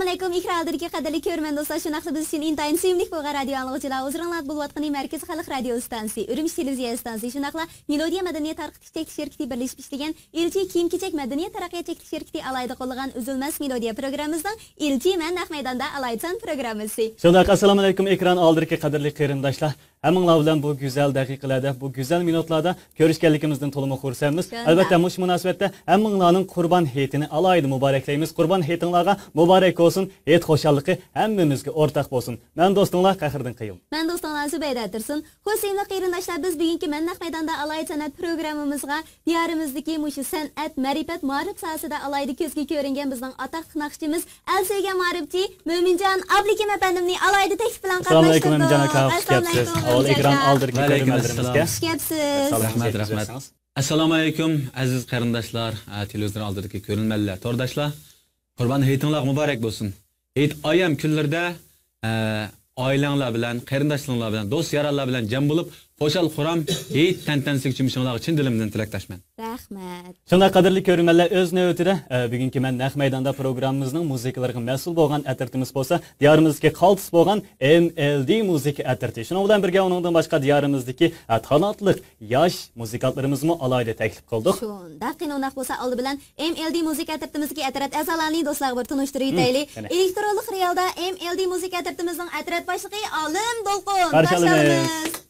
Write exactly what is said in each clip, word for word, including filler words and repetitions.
ئەسسالامۇئەلەيكۇم، ئېكران ئالدىدىكى قەدىرلىك كۆرۈرمەن دوستلار، شۇنداقلا بىز ئۈچۈن ئىنتايىن سۆيۈملۈك بولغان رادىيو ئاڭلىغۇچىلار، ھۇزۇرۇڭلاردا بولۇۋاتقىنى مەركىزىي خەلق رادىيو ئىستانسىسى، ئۈرۈمچى تېلېۋىزىيە ئىستانسىسى، شۇنداقلا مېلودىيە مەدەنىيەت تارقىتىش چەكلىك شىركىتى بىرلىشىپ ئىشلىگەن ئىلچى كىيىم-كېچەك مەدەنىيەت تەرەققىيات چەكلىك شىركىتى ئالاھىدە قوللىغان ئۈزۈلمەس مېلودىيە پروگراممىمىزنىڭ ئىلچى مەن نەق مەيداندا ئالاھىدە سان پروگراممىسى. شۇنداق، ئەسسالامۇئەلەيكۇم، ئېكران ئالدىدىكى قەدىرلىك قېرىنداشلار. ھەممىڭلار بىلەن بۇ گۈزەل دەقىقىلەردە، بۇ گۈزەل مىنۇتلاردا كۆرۈشكەنلىكىمىزدىن تولىمۇ خۇرسەنمىز. شۇنداق. ئەلۋەتتە، مۇشۇ مۇناسىۋەتتە ھەممىڭلارنىڭ قۇربان ھېيتىنى ئالاھىدە مۇبارەكلەيمىز. قۇربان ھېيتىڭلارغا مۇبارەك بولسۇن، ھېيت خۇشاللىقى ھەممىمىزگە ئورتاق بولسۇن. مەن دوستۇڭلار قەھرىدىن قېيۇم. مەن دوستۇڭلار زۇبەيدە تۇرسۇن. خوش سۆيۈملۈك قېرىنداشلار، بىز بۈگۈنكى مەن نەق مەيداندا ئالاھىدە سەنئەت پروگراممىمىزغا دىيارىمىزدىكى مۇشۇ سەنئەت، مەرىپەت، مائارىپ ساھەسىدە ئالاھىدە كۆزگە كۆرۈنگەن بىزنىڭ ئاتاقلىق ناخشىچىمىز، ئەل سۆيگەن مائارىپچى مۆمىنجان ئابلىكىم ئەپەندىمنى ئالاھىدە تەكلىپ بىلەن ئەسسالامۇئەلەيكۇم، قاتناشتۇردۇق. مۆمىنجان ئاكا، خۇش كەپسىز. ئەسسالامۇئەلەيكۇم، ئاۋۋال ئېكران مۆمىنجان ئاكا. ئالدىدىكى كۆرۈرمەنلىرىمىزگە. خۇش كەپسىز. سالام رەھمەت، رەھمەت. ئەسسالامۇئەلەيكۇم، ئەزىز قېرىنداشلار، ئە، تېلېۋىزور ئالدىدىكى كۆرۈرمەنلەر، تورداشلار. قۇربان ھېيتىڭلارغا مۇبارەك بولسۇن. ھېيت ئايەم كۈنلىرىدە، ئە، ئائىلەڭلار بىلەن، قېرىنداشلىرىڭلار بىلەن، دوست-يارانلار بىلەن جەم بولۇپ، خۇشال-خۇرام ھېيت تەنتەنىسىگە چۆمۈشۈڭلارغا چىن دىلىمدىن تىلەكداشمەن. رەھمەت. شۇنداق، قەدىرلىك كۆرۈرمەنلەر، ئۆز نۆۋىتىدە، ئە، بۈگۈنكى مەن نەق مەيداندا پروگراممىمىزنىڭ مۇزىكىلىرىغا مەسئۇل بولغان ئەترىتىمىز بولسا، دىيارىمىزدىكى قالتىس بولغان ئېم ئېل دى مۇزىكا ئەترىتى. شۇنىڭ بىلەن بىرگە، ئۇنىڭدىن باشقا دىيارىمىزدىكى، ئە، تالانتلىق ياش مۇزىكانتلىرىمىزمۇ ئالاھىدە تەكلىپ قىلدۇق. شۇنداق، قېنى ئۇنداق بولسا، ئالدى بىلەن ئېم ئېل دى مۇزىكا ئەترىتىمىزدىكى ئەترەت ئەزالارنى دوستلارغا بىر تونۇشتۇرۇۋېتەيلى. مم، قېنى. ئېلېكترونلۇق خىيالدا ئېم ئېل دى مۇزىكا ئەترىتىمىزنىڭ ئەترەت باشلىقى ئالىم دولقۇن. قارشى ئالىمىز. قارشى ئالىمىز.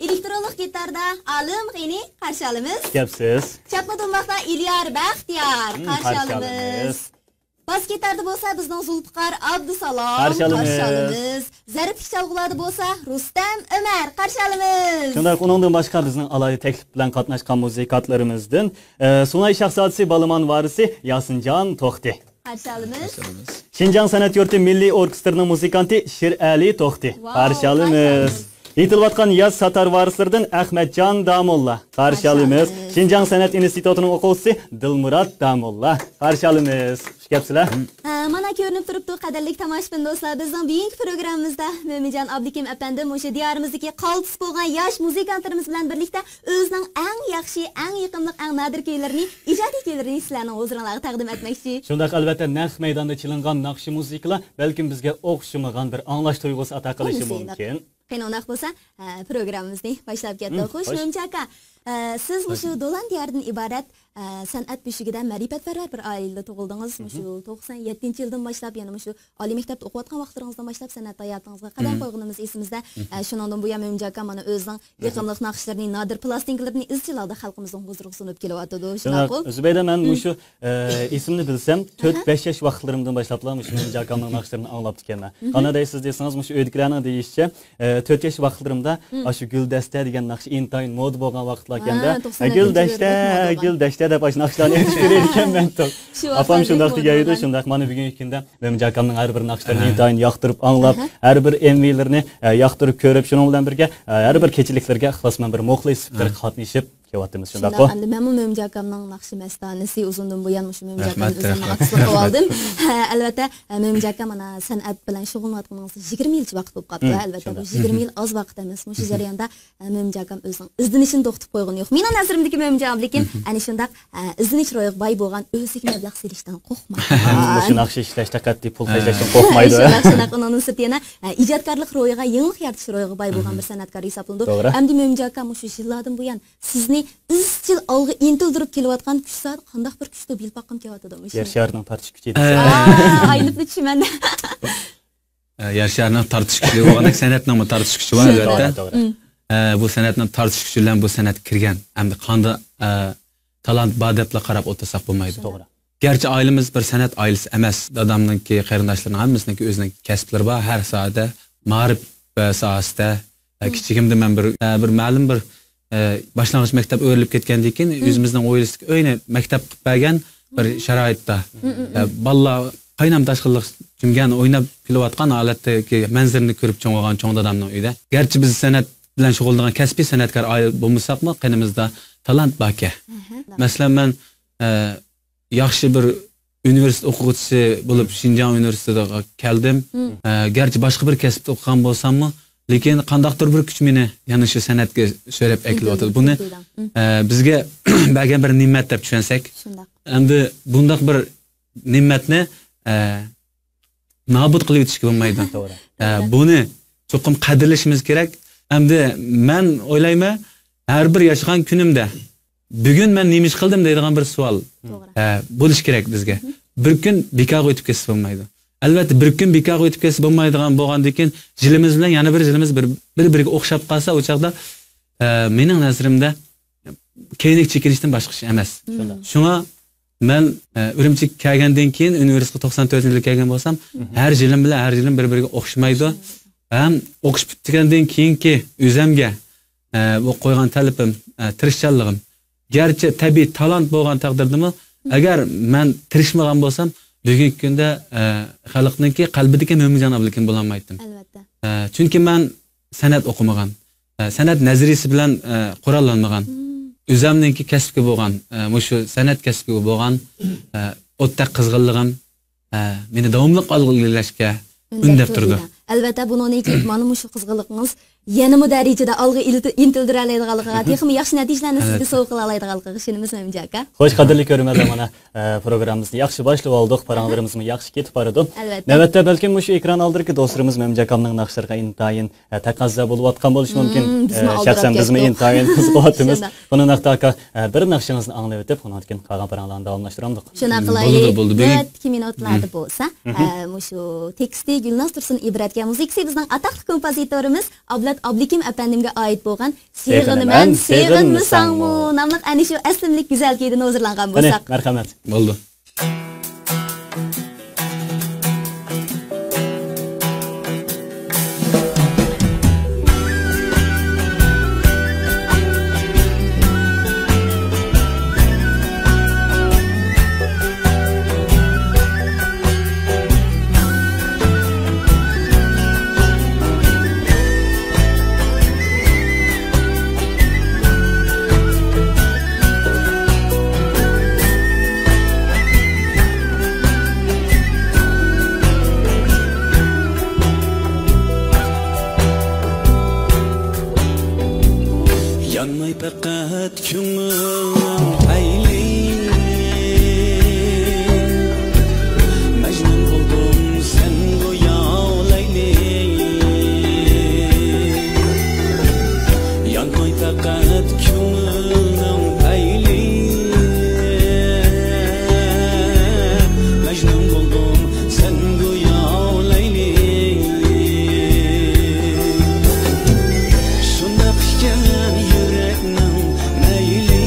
ئېلېكترونلۇق گىتاردا ئالىم غېنى قارشى ئالىمىز. گەپسىز. چاپما دۇمباقتا ئېلىيار بەختىيار. مم، قارشى قارشى ئالىمىز. ئالىمىز. باس گىتاردا بولسا بىزنىڭ زۇلپىقار ئابدۇسالام. قارشى ئالىمىز. قارشى ئالىمىز. زەربلىك چالغۇلاردا بولسا رۇستەم ئۆمەر. قارشى ئالىمىز. شۇنداق، ئۇنىڭدىن باشقا بىزنىڭ ئالاھىدە تەكلىپ بىلەن قاتناشقان مۇزىكانتلىرىمىزدىن، ئە، سۇناي شاھزادىسى بالىمان ۋارىسى ياسىنجان توختى. قارشى ئالىمىز. قارشى ئالىمىز. شىنجاڭ سەنئەت يۇرتى مىللىي ئوركېستىرىنىڭ مۇزىكانتى شىرئەلى توختى. ۋاۋ، قارشى ئالىمىز. قارشى ئالىمىز. ئېيتىلىۋاتقان ياز ساتار ۋارىسلىرىدىن ئەخمەتجان داموللا. قارشى قارشى ئالىمىز. ئالىمىز. شىنجاڭ سەنئەت ئىنستىتۇتىنىڭ ئوقۇغۇچىسى دىلمۇرات داموللا. قارشى ئالىمىز. خۇش كەپسىلەر. ھە، مانا كۆرۈنۈپ تۇرۇپتۇ، قەدىرلىك تاماشىبىن دوستلار، بىزنىڭ بۈگۈنكى پروگراممىمىزدا مۆمىنجان ئابلىكىم ئەپەندىم مۇشۇ دىيارىمىزدىكى قالتىس بولغان ياش مۇزىكانتلىرىمىز بىلەن بىرلىكتە ئۆزىنىڭ ئەڭ ياخشى، ئەڭ يېقىملىق، ئەڭ نادىر كۈيلىرىنى، ئىجادىي كۈيلىرىنى سىلەرنىڭ ھۇزۇرۇڭلارغا تەقدىم ئەتمەكچى. شۇنداق، ئەلۋەتتە، نەق مەيداندا چېلىنغان ناخشا مۇزىكىلار بەلكىم بىزگە ئوخشىمىغان بىر ئاڭلاش تۇيغۇسى ئاتا قىلىشى مۇمكىن. قېنى، ئۇنداق بولسا، ئە، پروگراممىمىزنى باشلاپ كەتتۇق. مم، خوش، خوش. مۆمىنجان ئاكا، ئە، سىز مۇشۇ دولان دىيارىدىن ئىبارەت، ئە، سەنئەت بۆشۈكىدە مەرىپەتپەرۋەر بىر ئائىلىدە تۇغۇلدىڭىز. مم. مۇشۇ توقسان يەتتىنچى يىلدىن باشلاپ، يەنە مۇشۇ ئالىي مەكتەپتە ئوقۇۋاتقان ۋاقىتلىرىڭىزدىن باشلاپ سەنئەت ھاياتىڭىزغا قەدەم مم. قويغىنىمىز ئېسىمىزدە. مم. ئە، شۇنىڭدىن بۇيان مۆمىنجان ئاكا مانا ئۆزىنىڭ مم. يېقىملىق ناخشىلىرىنى، نادىر پىلاستىنكىلىرىنى ئىزچىل ھالدا خەلقىمىزنىڭ ھۇزۇرىغا سۇنۇپ كېلىۋاتىدۇ. شۇنداققۇ؟ شۇنداق، زۇبەيدە، مەن مم. مۇشۇ ئە، ئېسىمنى بىلسەم، تۆت، ئەھە. بەش ياش ۋاقىتلىرىمدىن باشلاپلا مۇشۇ مۆمىنجان ئاكامنىڭ ناخشىلىرىنى ئاڭلاپتىكەنمەن. مم. قانداق دەيسىز دېسىڭىز، مۇشۇ ئۆيدىكىلەرنىڭ دېيىشىچە، ئە، تۆت ياش ۋاقىتلىرىمدا مم. ئاشۇ گۈلدەستە دېگەن ناخشا ئىنتايىن مودا بولغان ۋاقىتلاركەندە. ھە، توقسان ئە، گۈلدەستە، گۈلدەستە دەپ ئاشۇ ناخشىلارنى ئېيتىپ يۈرىدىكەنمەن. شۇ ئاپام ۋاقىتلاردا شۇنداق مودا دېگەن ئىدى، بولغان. شۇنداق. مانا بۈگۈنكى كۈندە مۆمىنجان ئاكامنىڭ ھەر بىر ناخشىلىرىنى ئەھە. ئىنتايىن ياقتۇرۇپ ئاڭلاپ، ئەھە. ھەر بىر ئېم ۋىلىرىنى، ئە، ياقتۇرۇپ كۆرۈپ، شۇنىڭ بىلەن بىرگە، ئە، ھەر بىر كېچىلىكلىرىگە ئىخلاسمەن بىر مۇخلىس سۈپىتىدە ئەھە. قاتنىشىپ كېلىۋاتىمىز، شۇنداققۇ؟ شۇنداق، ئەمدى مەنمۇ مۆمىنجان ئاكامنىڭ ناخشا مەستانىسى، ئۇزۇندىن بۇيان مۇشۇ مۆمىنجان ئاكامنى رەھمەت، ئۆزۈمنىڭ رەھمەت، ئاتىسىلىق رەھمەت. قىلىۋالدىم. ھە، ئەلۋەتتە، ھە، مۆمىنجان ئاكا مانا سەنئەت بىلەن شۇغۇللىنىۋاتقىنىڭىزغا يىگىرمە يىلچە ۋاقىت بولۇپ قاپتۇ. مم، ھە، ئەلۋەتتە، بۇ شۇنداق. يىگىرمە يىل ئاز ۋاقىت ئەمەس. مۇشۇ جەرياندا، ھە، مۆمىنجان ئاكام ئۆزىنىڭ ئىزدىنىشىنى توختىتىپ قويغىنى يوق. مېنىڭ نەزىرىمدىكى مۆمىنجان ئابلىكىم ئەنە شۇنداق، ھە، ئىزدىنىش روھىغا باي بولغان، ئۆزىگە مەبلەغ سېلىشتىن قورقمايدىغان. مۇشۇ ناخشا ئىشلەشتە قەتئىي پۇل خەجلەشتىن قورقمايدۇ. شۇنداق، شۇنداق. ئۇنىڭدىن سىرت يەنە، ھە، ئىجادكارلىق روھىغا، يېڭىلىق يارىتىش روھىغا باي بولغان بىر سەنئەتكار ھېسابلىنىدۇ. توغرا. ئەمدى مۆمىنجان ئاكا مۇشۇ يىللاردىن بۇيان سىزنى ئىزچىل ئالغا ئىنتىلدۈرۈپ كېلىۋاتقان كۈچ زادى قانداق بىر كۈچ دەپ بىلىپ باققۇم كېلىۋاتىدۇ مۇشۇ. يەر شارىنىڭ تارتىش كۈچى دېسەك. ئاي، ئايلىنىپلا چۈشىمەن. ئە، يەر شارىنىڭ تارتىش كۈچى بولغاندەك سەنئەتنىڭمۇ تارتىش كۈچى بار، ئەلۋەتتە. توغرا، توغرا. مم. ئە، بۇ سەنئەتنىڭ تارتىش كۈچى بىلەن بۇ سەنئەتكە كىرگەن، ئەمدى قانداق، ئە، تالانت بار دەپلا قاراپ ئولتۇرساق بولمايدۇ. توغرا. گەرچە ئائىلىمىز بىر سەنئەت ئائىلىسى ئەمەس، دادامنىڭكى، قېرىنداشلىرىنىڭ ھەممىسىنىڭكى ئۆزىنىڭ كەسىپلىرى بار، ھەر ساھەدە، مائارىپ، ئە، ساھەسىدە، ئە، مم. كىچىكىمدە مەن بىر، ئە، بىر مەلۇم بىر ئە، باشلانغۇچ مەكتەپ ئۆرۈلۈپ كەتكەندىن كېيىن، مم. ئۆزىمىزنىڭ ھويلىسىدىكى ئۆينى مەكتەپ قىلىپ بەرگەن بىر مم. شارائىتتا. مم، مم، ئە، مم. بالىلار قاينام تاشقىنلىق چۈمگەن ئويناپ كېلىۋاتقان ھالەتتىكى مەنزىرىنى كۆرۈپ چوڭ بولغان چوڭ دادامنىڭ ئۆيىدە. گەرچە بىز سەنئەت بىلەن شۇغۇللىنىدىغان كەسپىي سەنئەتكار ئائىلە بولمىساقمۇ، قېنىمىزدا تالانت باركەن. ئەھە. مەسىلەن، مەن، ئە، ياخشى بىر ئۇنىۋېرسىتېت ئوقۇغۇچىسى بولۇپ شىنجاڭ ئۇنىۋېرسىتېتىغا كەلدىم. مم. ئە، گەرچە باشقا بىر كەسىپتە ئوقۇغان بولساممۇ، لېكىن قانداقتۇر بىر كۈچ مېنى يەنە شۇ سەنئەتكە سۆرەپ ئەكېلىۋاتىدۇ. بۇنى، مم. ئە، بىزگە بەرگەن بىر نېمەت دەپ چۈشەنسەك. شۇنداق. ئەمدى بۇنداق بىر نېمەتنى، ئە، نابۇت قىلىۋېتىشكە بولمايدۇ. توغرا. ئە، بۇنى چوقۇم قەدىرلىشىمىز كېرەك. ئەمدى مەن ئويلايمەن، ھەر بىر ياشىغان كۈنۈمدە بۈگۈن مەن نېمە ئىش قىلدىم دەيدىغان بىر سوئال، توغرا. ئە، بولۇشى كېرەك بىزگە. بىر كۈن بىكارغا ئۆتۈپ كەتسە بولمايدۇ. ئەلۋەتتە، بىر كۈن بىكارغا ئۆتۈپ كەتسە بولمايدىغان بولغاندىن كېيىن، يىلىمىز بىلەن يەنە بىر يىلىمىز بىر، بىر-بىرىگە ئوخشاپ قالسا، ئۇ چاغدا، ئە، مېنىڭ نەزىرىمدە كەينىگە چېكىنىشتىن باشقا ئىش ئەمەس. شۇنداق. شۇڭا مەن، ئە، ئۈرۈمچىگە كەلگەندىن كېيىن، ئۇنىۋېرسىتېتقا توقسان تۆتىنچى يىلى كەلگەن بولسام، ھەر يىلىم بىلەن ھەر يىلىم بىر-بىرىگە ئوخشىمايدۇ. ھەم ئوقۇش پۈتتۈرگەندىن كېيىنكى ئۆزەمگە، ئە، بۇ قويغان تەلىپىم، ئە، تىرىشچانلىقىم، گەرچە تەبىئىي تالانت بولغان تەقدىردىمۇ، ئەگەر مەن تىرىشمىغان بولسام، بۈگۈنكى كۈندە، ئە، خەلقنىڭكى قەلبىدىكى مۆمىنجان ئابلىكىم بولالمايتتىم. ئەلۋەتتە. ئە، چۈنكى مەن سەنئەت ئوقۇمىغان، ئە، سەنئەت نەزەرىيىسى بىلەن، ئە، قوراللانمىغان، ئۆزەمنىڭكى كەسىپكە بولغان، ئە، مۇشۇ سەنئەت كەسپىگە بولغان، ئە، ئوتتەك قىزغىنلىقىم، ئە، مېنى داۋاملىق ئالغا ئىلگىرىلەشكە ئۈندەپ تۇرىدۇ. ئەلۋەتتە، بۇنىڭدىن كېيىن مانا مۇشۇ قىزغىنلىقىڭىز يەنىمۇ دەرىجىدە ئالغا ئىلتە-، ئىنتىلدۈرەلەيدىغانلىقىغا، تېخىمۇ ياخشى نەتىجىلەرنى سىزگە سوۋغا قىلالايدىغانلىقىغا ئىشىنىمىز، مەمجان ئاكا. خوش، قەدىرلىك كۆرۈرمەنلەر، مانا، ئە، پروگراممىمىزنى ياخشى باشلىۋالدۇق، پاراڭلىرىمىزمۇ ياخشى كېتىپ بارىدۇ. ئەلۋەتتە. نۆۋەتتە بەلكىم مۇشۇ ئېكران ئالدىدىكى دوستلىرىمىز مەمجان ئاكامنىڭ ناخشىلىرىغا ئىنتايىن، ئە، تەقەززا بولۇۋاتقان بولۇشى مۇمكىن. ئە، شەخسەن بىزمۇ ئىنتايىن قىزىقىۋاتىمىز. شۇنداق. بۇنىڭ ھەقتە ئاكا، ئە، بىر ناخشىڭىزنى ئاڭلىۋېتىپ، ئۇنىڭدىن كېيىن قالغان پاراڭلارنى داۋاملاشتۇرامدۇق؟ شۇنداق قىلايلى. بولىدۇ، بولىدۇ. نۆۋەتتىكى مىنۇتلاردا بولسا، ئە، مۇشۇ تېكىستى گۈلناز تۇرسۇن ئىبرەتكە، مۇزىكىسى بىزنىڭ ئاتاقلىق كومپوزىتورىمىز ئابلەت ئابلىكىم ئەپەندىمگە ئائىت بولغان سېغىنىمەن، سېغىنمىساڭمۇ ناملىق ئەنە شۇ ئەسلىمىلىك گۈزەل كۈيدىن ھۇزۇرلانغان بولساق. مەرھەمەت. بولدى. يانماي پەقەت كۆڭلۈڭ پەيلى، مەجنۇن بولدۇم سەن گويا لەيلى. يانماي پەقەت كۆڭلۈڭ پەيلى، مەجنۇن بولدۇم سەن گويا لەيلى. شۇنداق ئىكەن يۈرەكنىڭ مەيلى.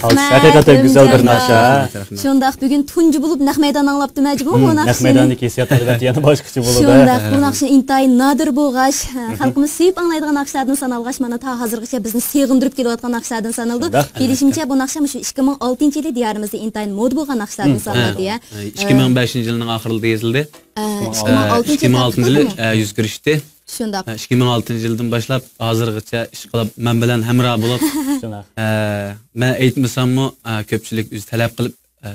ئالقىش. ھەقىقەتەن گۈزەل بىر ناخشا. رەھمەت. شۇنداق، بۈگۈن تۇنجى بولۇپ نەق مەيدان ئاڭلاپتىمەن جۇمۇ بۇ ناخشىنى. نەق مەيداندىكى ھېسسىيات ئەلۋەتتە يەنە باشقىچە بولىدۇ. شۇنداق، بۇ ناخشىنى ئىنتايىن نادىر بولغاچ، خەلقىمىز سۆيۈپ ئاڭلايدىغان ناخشىلاردىن سانالغاچ، مانا تا ھازىرغىچە بىزنى سېغىندۇرۇپ كېلىۋاتقان ناخشىلاردىن سانىلىدۇ. شۇنداق. بىلىشىمچە، بۇ ناخشا مۇشۇ ئىككى مىڭ ئالتىنچى يىلى دىيارىمىزدا ئىنتايىن مودا بولغان ناخشىلاردىن سانىلىدۇ، يا. ئىككى مىڭ بەشىنچى يىلنىڭ ئاخىرىدا يېزىلدى. ئىككى مىڭ ئالتىنچى يىلى، ئە، يۈز كىرىشتى. شۇنداق. ئە، ئىككى مىڭ ئالتىنچى يىلدىن باشلاپ ھازىرغىچە ئىشقىلىپ مەن بىلەن ھەمراھ بولۇپ، شۇنداق. ئە، مەن ئېيتمىساممۇ، ئە، كۆپچىلىك ئۆزى تەلەپ قىلىپ، ئە،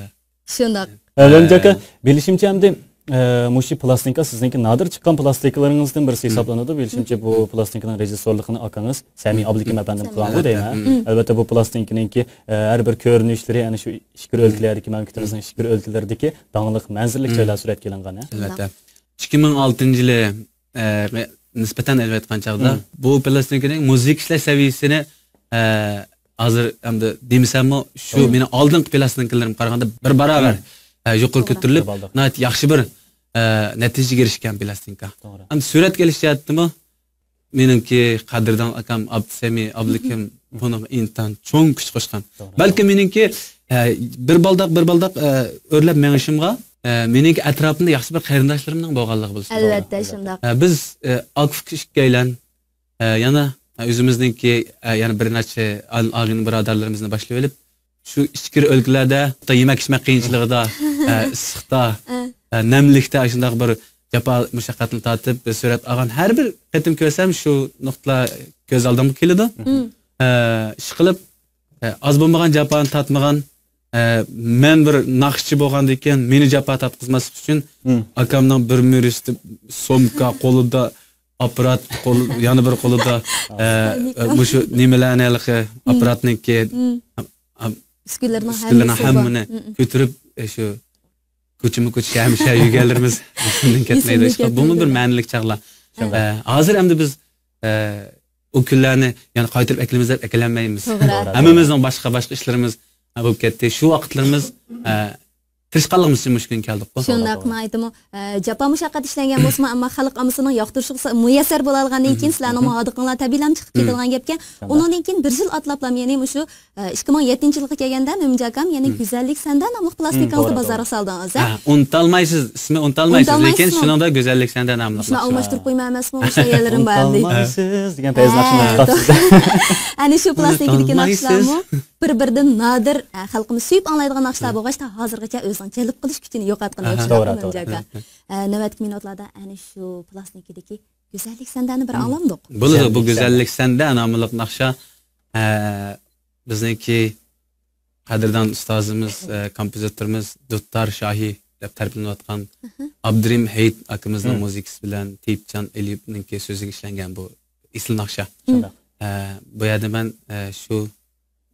شۇنداق. ئە، ئە، ئاكا، بىلىشىمچە ئەمدى، ئە، مۇشۇ پلاستىنكا سىزنىڭكى نادىر چىققان پلاستىنكىلىرىڭىزدىن بىرسى ھېسابلىنىدۇ. بىلىشىمچە بۇ پلاستىنكىنىڭ رېژىسسورلۇقىنى ئاكىڭىز سەمىي ئابلىكىم ئەپەندىم قىلغانغۇ دەيمەن. ئەلۋەتتە بۇ پلاستىنكىنىڭكى، ئە، ھەر بىر كۆرۈنۈشلىرى ئەنە شۇ ئىچكىرى ئۆلكىلەردىكى، مەملىكىتىمىزنىڭ ئىچكىرى ئۆلكىلىرىدىكى داڭلىق مەنزىرىلىك جايلار سۈرەتكە ئېلىنغان، ھە؟ ئەلۋەتتە. ئىككى مىڭ ئالتىنچى يىلى، ئە، نىسبەتەن ئېلىۋېتقان چاغدا، بۇ پىلاستىنكىنىڭ مۇزىكا ئىشلەش سەۋىيەسىنى، ئە، ھازىر ئەمدى دېمىسەممۇ، شۇ مېنىڭ ئالدىنقى پىلاستىنكىلىرىمگە قارىغاندا بىر باراۋەر، ئە، يۇقىرى كۆتۈرۈلۈپ، ناھايىتى ياخشى بىر، ئە، نەتىجىگە ئېرىشكەن پىلاستىنكا. ئەمدى سۈرەتكە ئېلىش جەھەتتىمۇ، مېنىڭكى قەدىردان ئاكام ئابدۇسەمى ئابلىكىم بۇنىڭغا ئىنتايىن چوڭ كۈچ قوشقان. بەلكى مېنىڭكى، ئە، بىر بالداق، بىر بالداق، ئە، ئۆرلەپ مېڭىشىمغا، ئە، مېنىڭكى ئەتراپىمدا ياخشى بىر قېرىنداشلىرىمنىڭ بولغانلىقى بولسا. ئەلۋەتتە، شۇنداق. ئە، بىز، ئە، ئاكا ئۇكا ئىككىيلەن، ئە، يەنە، ئە، ئۆزىمىزنىڭكى، ئە، يەنە بىر نەچچە ئاغىنە بۇرادەرلىرىمىزنى باشلىۋېلىپ، شۇ ئىچكىرى ئۆلكىلەردە يېمەك ئىچمەك قىيىنچىلىقىدا، ئە، ئىسسىقتا، ئە، نەملىكتە شۇنداق بىر جاپا مۇشەققەتنى تارتىپ، سۈرەت ئالغان ھەر بىر قېتىم كۆرسەم، شۇ نۇقتىلار كۆز ئالدىمغا كېلىدۇ. ئە، ئىشقىلىپ، ئە، ئاز بولمىغان جاپانى تارتمىغان، ئە، مەن بىر ناخشىچى بولغاندىن كېيىن مېنى جاپا تارتقۇزماسلىق ئۈچۈن، ئاكامنىڭ بىر مۈرىسىدە سومكا، قولىدا ئاپپارات، قول، يەنە بىر قولىدا، ئە، مۇشۇ نېمىلەرنى ھېلىقى ئاپپاراتنىڭكى، ئۈسكۈنىلىرىنىڭ ئۈسكۈنىلەرنىڭ ھەممىسى بار. ھەممىنى كۆتۈرۈپ، ئە، شۇ كوچىمۇ كوچا، شەھەرمۇ شەھەر يۈرگەنلىرىمىز ئېسىمدىن كەتمەيدۇ. ئىشقىلىپ، بۇمۇ بىر مەنىلىك چاغلار. ئە، ھازىر ئەمدى بىز، ئە، ئۇ كۈنلەرنى يەنە قايتۇرۇپ ئەكېلىمىز دەپ ئەكېلەلمەيمىز. توغرا. ھەممىمىزنىڭ باشقا، باشقا ئىشلىرىمىز، ئە، بولۇپ كەتتى. شۇ ۋاقىتلىرىمىز، ئە، تىرىشقانلىقىمىز ئۈچۈن مۇشۇ كۈنگە كەلدۇققۇ. شۇنداق، ناھايىتىمۇ، ئە، جاپا مۇشەققەت ئىشلەنگەن بولسىمۇ، ئەمما خەلق ئاممىسىنىڭ ياقتۇرۇشىغا مۇيەسسەر بولالىغاندىن كېيىن، سىلەرنىڭمۇ ھادىقىڭلار تەبىئىيلا چىقىپ كېتىدىغان گەپكەن. ئۇنىڭدىن كېيىن بىر يىل ئاتلاپلا، يەنى مۇشۇ، ئە، ئىككى مىڭ يەتتىنچى يىلغا كەلگەندە، مۆمىنجان ئاكام، يەنى گۈزەللىك سەندە ناملىق پلاستىنكىڭىزنى بازارغا سالدىڭىز، ھە؟ ھە، ئۇنتالمايسىز، ئىسمى ئۇنتالمايسىز، لېكىن شۇنىڭدا گۈزەللىك سەندە ناملىق شۇنى ناخشا. ئالماشتۇرۇپ قويمايمەنمۇ، ئوخشايدۇ. ئۇنتالمايسىز دېگەن پەيز ناخشىنى ئۇنتۇپ قاپسىز. ئەنە شۇ پلاستىنكىدىكى ناخشىلارمۇ بىر-بىرىدىن نادىر، ئە، خەلقىمىز سۈيۈپ ئاڭلايدىغان ناخشىلار بولغاچ، تا ھازىرغىچە ئۆزىنىڭ جەلپ قىلىش كۈچىنى يوقاتقىنى يوق، شۇنداقمۇ، توغرا، مۆمىنجان ئاكا؟ ئە، نۆۋەتتىكى مىنۇتلاردا ئەنە شۇ پلاستىنكىدىكى گۈزەللىك سەندەنى بىر ئاڭلامدۇق. بولىدۇ، بۇ گۈزەللىك سەندە ناملىق ناخشا، ئە، بىزنىڭكى قەدىردان ئۇستازىمىز، ئە، كومپوزىتورىمىز دۇتتار شاھى دەپ تەرىپلىنىۋاتقان ئابدۇرېھىم ھېيت ئاكىمىزنىڭ مۇزىكىسى بىلەن تېيىپجان ئەلىيېۋنىڭكى سۆزىگە ئىشلەنگەن بۇ ئېسىل ناخشا. ئە، بۇ يەردە مەن، ئە، شۇ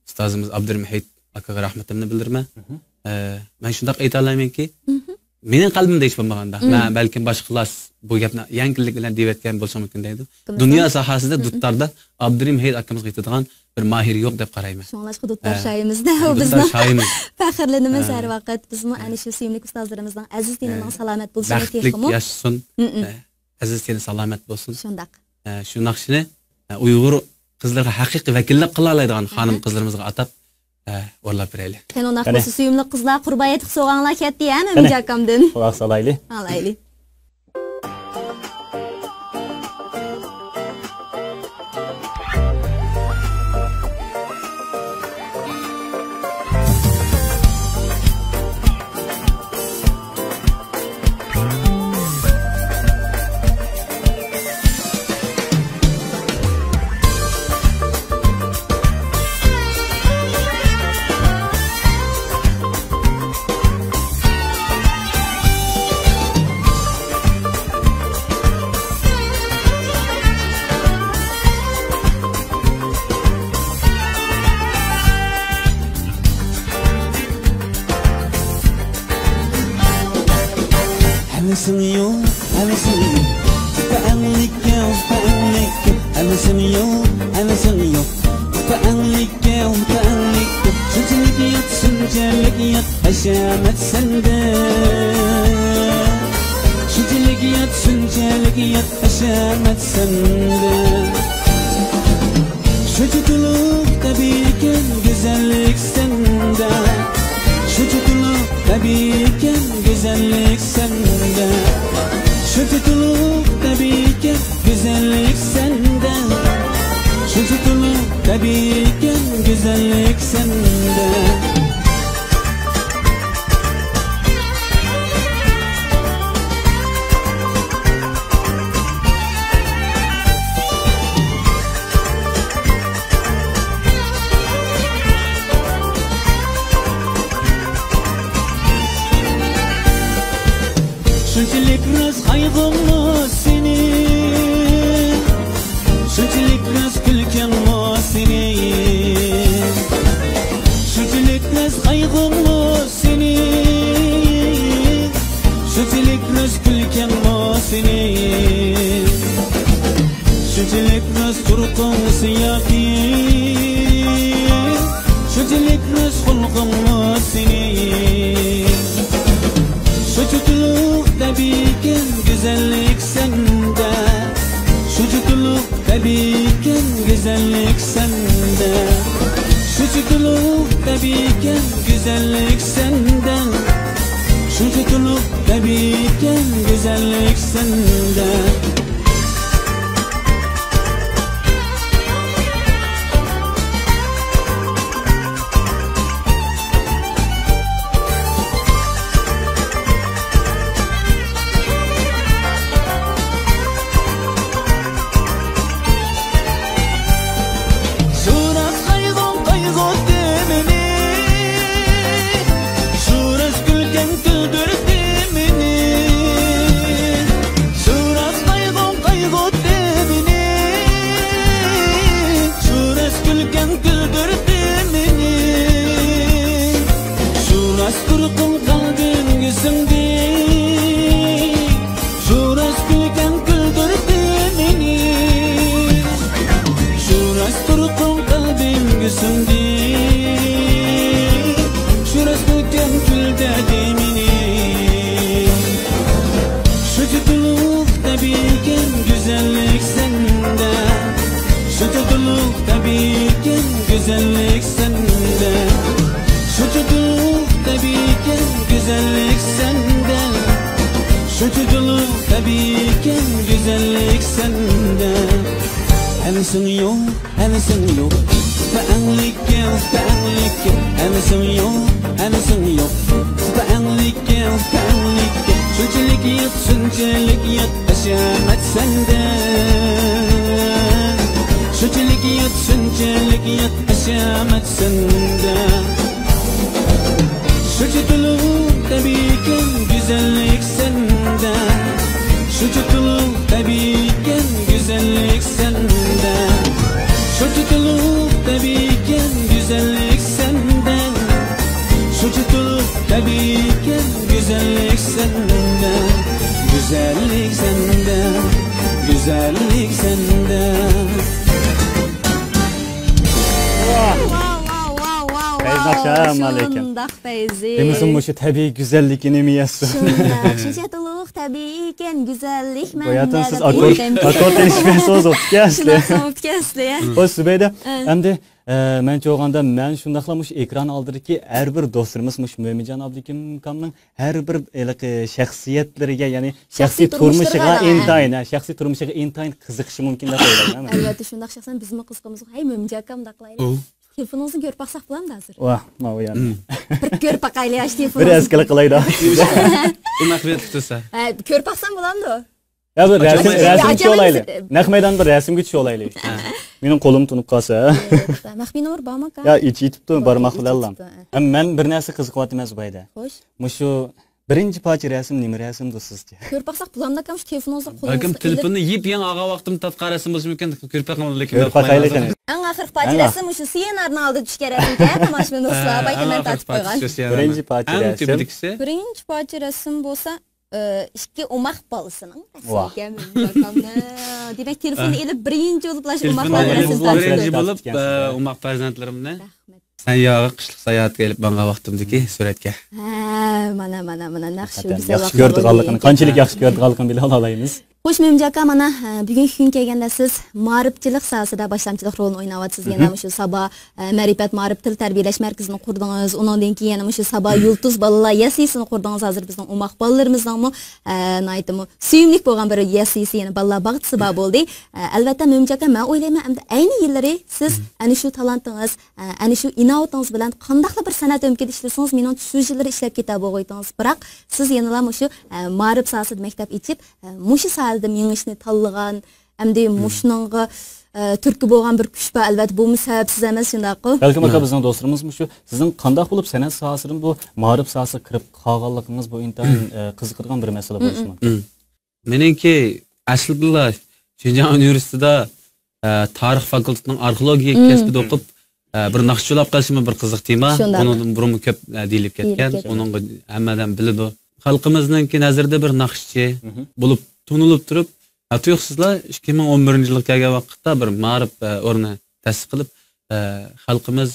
ئۇستازىمىز ئابدۇرېھىم ھېيت ئاكىغا رەھمىتىمنى بىلدۈرىمەن. ئە، مەن شۇنداق ئېيتالايمەنكى، مېنىڭ قەلبىمدە ھېچ بولمىغاندا، مەن بەلكىم باشقىلار بۇ گەپنى يەڭگىللىك بىلەن دېيىۋەتكەن بولسىمۇ مۇمكىن دەيدۇ. دۇنيا ساھەسىدە دۇتتاردا ئابدۇرېھىم ھېيت ئاكىمىزغا يېتىدىغان بىر ماھىر يوق دەپ قارايمەن. شۇڭلاشقا دۇتتار شاھىمىزنى بىزنىڭ پەخىرلىنىمىز ھەر ۋاقىت. بىزمۇ ئەنە شۇ سۆيۈملۈك ئۇستازلىرىمىزنىڭ ئەزىز تېنىنىڭ سالامەت بولۇشىنى تېخىمۇ بەختلىك ياشىسۇن. ئەزىز تېنى سالامەت بولسۇن. شۇنداق. ئە، شۇ ناخشىنى، ئە، ئۇيغۇر قىزلىرىغا ھەقىقىي ۋەكىللىك قىلالايدىغان خانىم قىزلىرىمىزغا ئاتاپ، ئە، ئورلاپ بېرەيلى. قېنى، ئۇنداق بولسا، سۆيۈملۈك قىزلار، قۇربان ھېيتلىق سوۋغاڭلار كەتتى، ھە، مۆمىنجان ئاكامدىن. قۇلاق سالايلى. ئاڭلايلى. ھەۋىسىڭ يوق، ھەۋىسىڭ يوق. تۆپە ئەڭلىككە، تۆپە ئەڭلىككە. ھەۋىسىڭ يوق، ھەۋىسىڭ يوق. تۆپە ئەڭلىككە، تۆپە ئەڭلىككە. شۇنچىلىك يات، شۇنچىلىك يات، ھەشەمەت سەندە. شۇنچىلىك يات، شۇنچىلىك يات، ھەشەمەت سەندە. شۇنچە تولۇق تەبىئىيكەن، گۈزەللىك سەن ئىكەن گۈزەللىك سەندە، شۇنچە تولۇق تەبىئىيكەن گۈزەللىك سەندە، شۇنچە تولۇق تەبىئىيكەن گۈزەللىك سەندە. شۇنچىلىك راست قايغۇڭمۇ سېنىڭ، شۇنچىلىك راست كۈلكەڭمۇ سېنىڭ، شۇنچىلىك راست قايغۇڭمۇ سېنىڭ، شۇنچىلىك راست كۈلكەڭمۇ سېنىڭ. شۇنچىلىك راست تۇرقۇڭ سىياقى، شۇنچىلىك راست خۇلقۇڭمۇ سېنىڭ. شۇنچە تولۇق تەبىئىيكەن گۈزەللىك سەندە، شۇنچە تولۇق تەبىئىيكەن گۈزەللىك سەندە، شۇنچە تولۇق تەبىئىيكەن گۈزەللىك سەندە، شۇنچە تولۇق تەبىئىيكەن گۈزەللىك سەندە. شۇ راست قايغۇڭ قايغۇتتى مېنى، شۇ راست كۈلكەڭ كۈلدۈرتتى مېنى. شۇ راست قايغۇڭ قايغۇتتى مېنى، شۇ راست كۈلكەڭ كۈلدۈرتتى مېنى. شۇ راست تۇرقۇڭ قەلبىمگە سىڭدى، شۇ راست كۈلكەڭ كۈلدۈرتتى مېنى. شۇ راست تۇرقۇڭ قەلبىمگە سىڭدى، شۇ راست كۈلكەڭ كۈلدۈرتتى مېنى. شۇنچە تولۇق تەبىئىيكەن گۈزەللىك سەندە، شۇنچە تولۇق تەبىئىيكەن گۈزەللىك سەندە، شۇنچە تولۇق تەبىئىيكەن گۈزەللىك سەندە، شۇنچە تولۇق تەبىئىيكەن گۈزەللىك سەندە. ھەممىسىڭ يوق، ھەممىسىڭ يوق، بەئەڭلىككە، بەئەڭلىككە. ھەممىسىڭ يوق، ھەممىسىڭ يوق، بەئەڭلىككە، بەئەڭلىككە. شۇنچىلىك يات، شۇنچىلىك يات ھەشەمەت سەندە. شۇنچىلىك يات، شۇنچىلىك يات ھەشەمەت سەندە. شۇنچە تولۇق تەبىئىيكەن گۈزەللىك سەندە، شۇنچە تولۇق تەبىئىيكەن گۈزەللىك سەندە، شۇنچە تولۇق تەبىئىيكەن گۈزەللىك سەندە، شۇنچە تولۇق تەبىئىيكەن گۈزەللىك سەندە، گۈزەللىك سەندە، گۈزەللىك سەندە. ۋاۋ، ۋاۋ، ۋاۋ، ۋاۋ، ۋاۋ. پەيزى ئاخشام ئەلەيكۇم. شۇنداق پەيزى. دېمىسۇن، مۇشۇ تەبىئىي گۈزەللىكى نېمە يەتسۇن؟ شۇنداق، شۇنچە تولۇق تەبىئىي ئىكەن گۈزەللىك مەندە. بۇ يەردىن سىز ئاككورد، ئاككورد ئېلىشىپ بەرسىڭىز بوپتىكەن ئەسلى. شۇنداق بوپتىكەن ئەسلى. خوش، زۇبەيدە، ئەمدى، ئە، مەنچە بولغاندا مەن شۇنداقلا مۇشۇ ئېكران ئالدىدىكى ھەر بىر دوستلىرىمىز، مۇشۇ مۆمىنجان ئابلىكىم ئاكامنىڭ ھەر بىر ھېلىقى شەخسىيەتلىرىگە، يەنى شەخسىي شەخسىي تۇرمۇشىغا تۇرمۇشلىرىغا، ھە. ئىنتايىن، ھە، شەخسىي تۇرمۇشىغا ئىنتايىن قىزىقىشى مۇمكىن دەپ ئويلايمەن مەن. ئەلۋەتتە، شۇنداق شەخسەن بىزمۇ قىزىقىمىز. ھەي، مۆمىنجان ئاكا، مۇنداق قىلايلى. ئۇ. تېلېفونىڭىزنى كۆرۈپ باقساق بولامدۇ ھازىر؟ ۋاھ، ماۋۇ يەنى. مم. بىر كۆرۈپ باقايلى، ئاشۇ تېلېفونىڭىزنى. بىر ئەسكىلىك قىلايلى. ئۇ مەخپىيەتلىك تۇرسا. ھە، كۆرۈپ باقسام بولامدۇ؟ يا، بىر رەسىم، ئاچامايسىز. رەسىمگە چۈشۈۋالايلى. يا، ئاچامايسىز. نەق مەيداندا بىر رەسىمگە چۈشۈۋالايلى. ھە. مېنىڭ قولۇم تونۇپ قالسا. مەخپىي نومۇر بارمۇ ئاكا؟ يا، ئېچىۋېتىپتۇ، بارماقلا ئاللام. ئېچىۋېتىپتۇ، ھە. ھەم مەن بىر نەرسە قىزىقىۋاتىمەن، زۇبەيدە. خوش. مۇشۇ بىرىنچى پارچە رەسىم نېمە رەسىمدۇ سىزچە؟ كۆرۈپ باقساق بولامدۇ ئاكام، شۇ تېلېفونىڭىزنى قولىڭىزغا بەلكىم ئېلىپ. تېلېفوننى يېپيېڭى ئالغان ۋاقتىمدا تارتقان رەسىم بولۇشى مۇمكىن، كۆرۈپ باقايلى. كۆرۈپ باقايلى قېنى. ئەڭ ئاخىرقى پارچە ئەڭ رەسىم مۇشۇ سىيەنارنىڭ ئالدىدا چۈشكەن رەسىمكەن، تاماشىبىن دوستلار، ھە، بايقىمەن ئەڭ ئاخىرقى تارتىپ پارچە قويغان. چۈشكەن سىيەنارنىڭ. بىرىنچى پارچە ئەڭ رەسىم. تۈپىدىكىسى. بىرىنچى پارچە رەسىم بولسا، ئى، ئىككى ئوماق بالىسىنىڭ رەسىمى ۋاھ. ئىكەن، مۆمىن ئاكامنىڭ. دېمەك، تېلېفوننى ئە. ئېلىپ بىرىنچى بولۇپ شۇ ئوماقلارنىڭ تېلېفوننى رەسىمىنى ئېلىپ تارتىپ بىرىنچى قويدى. بولۇپ، ئە، ئوماق پەرزەنتلىرىمنى. رەھمەت. سەن ياغا قىشلىق ساياھەتكە ئېلىپ ماڭغان ۋاقتىمدىكى سۈرەتكە. ھە، مانا، مانا، مانا، نەق شۇ گۈزەل ياخشى ۋاقىتلار كۆرىدىغانلىقىنى، بولدى. قانچىلىك ياخشى كۆرىدىغانلىقىنى بىلىۋالالايمىز. خوش، مۆمىنجان ئاكا، مانا، ھە، بۈگۈنكى كۈنگە كەلگەندە سىز مائارىپچىلىق ساھەسىدە باشلامچىلىق رولىنى ئويناۋاتىسىز. يەنە مۇشۇ سابا، ھە، مەرىپەت مائارىپ تىل تەربىيەلەش مەركىزىنى قۇردىڭىز. ئۇنىڭدىن كېيىن يەنە مۇشۇ سابا يۇلتۇز بالىلار يەسلىسىنى قۇردىڭىز. ھازىر بىزنىڭ ئوماق بالىلىرىمىزنىڭمۇ، ھە، ناھايىتىمۇ سۆيۈملۈك بولغان بىر يەسلىسى، يەنە بالىلار باغچىسى بار بولدى. ھە، ئەلۋەتتە، مۆمىنجان ئاكا، مەن ئويلايمەن، ئەمدى ئەينى يىللىرى سىز ئەنە شۇ تالانتىڭىز، ئە، ئەنە شۇ ئىناۋىتىڭىز بىلەن قانداقلا بىر سەنئەت ئۆمىكىدە ئىشلىسىڭىز، مېنىڭچە شۇ يىللىرى ئىشلەپ كېتەلىگەنىدىڭىز. بىراق سىز يەنىلا مۇشۇ، ئە، مائارىپ ساھەسىدە مەكتەپ ئېچىپ، ئە، مۇشۇ ساھەدە مېڭىشنى تاللىغان، ئەمدى مۇشۇنىڭغا، ئە، تۈرتكە بولغان بىر كۈچ بار، ئەلۋەتتە، بۇمۇ سەۋەبسىز ئەمەس، شۇنداققۇ؟ بەلكىم ئاكا، بىزنىڭ دوستلىرىمىز مۇشۇ سىزنىڭ قانداق بولۇپ سەنئەت ساھەسىدىن بۇ مائارىپ ساھەسىگە كىرىپ قالغانلىقىڭىز، بۇ ئىنتايىن، ئە، قىزىقىدىغان بىر مەسىلە بولۇشى مۇمكىن. مېنىڭكى ئەسلىدىلا شىنجاڭ ئۇنىۋېرسىتېتىدا، ئە، تارىخ فاكۇلتېتىنىڭ ئارخېئولوگىيە كەسپىدە ئوقۇپ، ئە، بىر ناخشا چولاپ قېلىشىمۇ بىر قىزىق تېما. شۇنداق. ئۇنىڭدىن بۇرۇنمۇ كۆپ، ئە، دېيىلىپ كەتكەن. دېيىلىپ كەتكەن. ئۇنىڭغا ھەممە ئادەم بىلىدۇ. خەلقىمىزنىڭكى نەزىرىدە بىر ناخشىچى بولۇپ تونۇلۇپ تۇرۇپ، ئە، تۇيۇقسىزلا ئىككى مىڭ ئون بىرىنچى يىلغا كەلگەن ۋاقىتتا بىر مائارىپ، ئە، ئورنى تەسىس قىلىپ، ئە، خەلقىمىز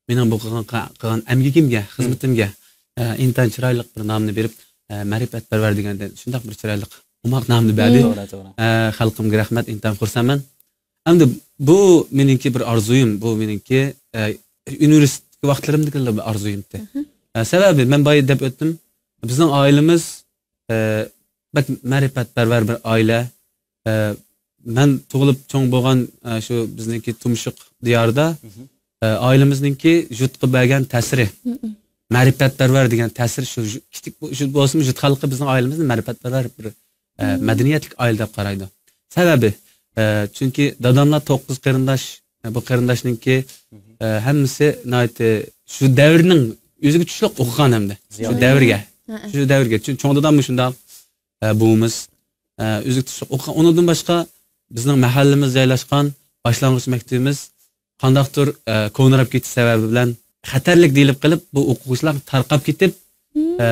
مېنىڭ بۇ قىلغان، قىلغان ئەمگىكىمگە، خىزمىتىمگە، ئە، ئىنتايىن چىرايلىق بىر نامنى بېرىپ، ئە، مەرىپەتپەرۋەر دېگەندە شۇنداق بىر چىرايلىق، ئوماق نامنى بەردى. توغرا، توغرا. ئە، خەلقىمگە رەھمەت، ئىنتايىن خۇرسەنمەن. ئەمدى بۇ مېنىڭكى بىر ئارزۇيۇم، بۇ مېنىڭكى، ئە، ئۇنىۋېرسىتېتتىكى ۋاقىتلىرىمدىكى بىر ئارزۇيۇمتى. ئە، سەۋەبى، مەن بايا دەپ ئۆتتۈم، بىزنىڭ ئائىلىمىز ئە، بەك مەرىپەتپەرۋەر بىر ئائىلە. ئە، مەن تۇغۇلۇپ چوڭ بولغان، ئە، شۇ بىزنىڭكى تۇمشۇق دىيارىدا، ئە، ئائىلىمىزنىڭكى يۇرتقا بەرگەن تەسىرى، مەرىپەتپەرۋەر دېگەن تەسىر شۇ، شۇ كىچىك بو-، شۇ بولسىمۇ يۇرت خەلقى بىزنىڭ ئائىلىمىزنى مەرىپەتپەرۋەر بىر، ئە، مەدەنىيەتلىك ئائىلە دەپ قارايدۇ. سەۋەبى، ئە، چۈنكى داداملار توققۇز قېرىنداش، ئە، بۇ قېرىنداشنىڭكى، ئە، ھەممىسى ناھايىتى شۇ دەۋرنىڭ ئۆزىگە چۈشلۈق ئوقۇغان ھەمدە. شۇ دەۋرگە. شۇ دەۋرگە. چۈنكى چوڭ داداممۇ شۇنداق، ئە، بوۋىمىز، ئە، ئۆزىگە تۇتۇشلۇق ئوقۇغان. ئۇنىڭدىن باشقا بىزنىڭ مەھەللىمىز جايلاشقان باشلانغۇچ مەكتىپىمىز قانداقتۇر، ئە، كونىراپ كېتىش سەۋەبى بىلەن خەتەرلىك دېيىلىپ قېلىپ، بۇ ئوقۇغۇچىلار تارقاپ كېتىپ، ئە،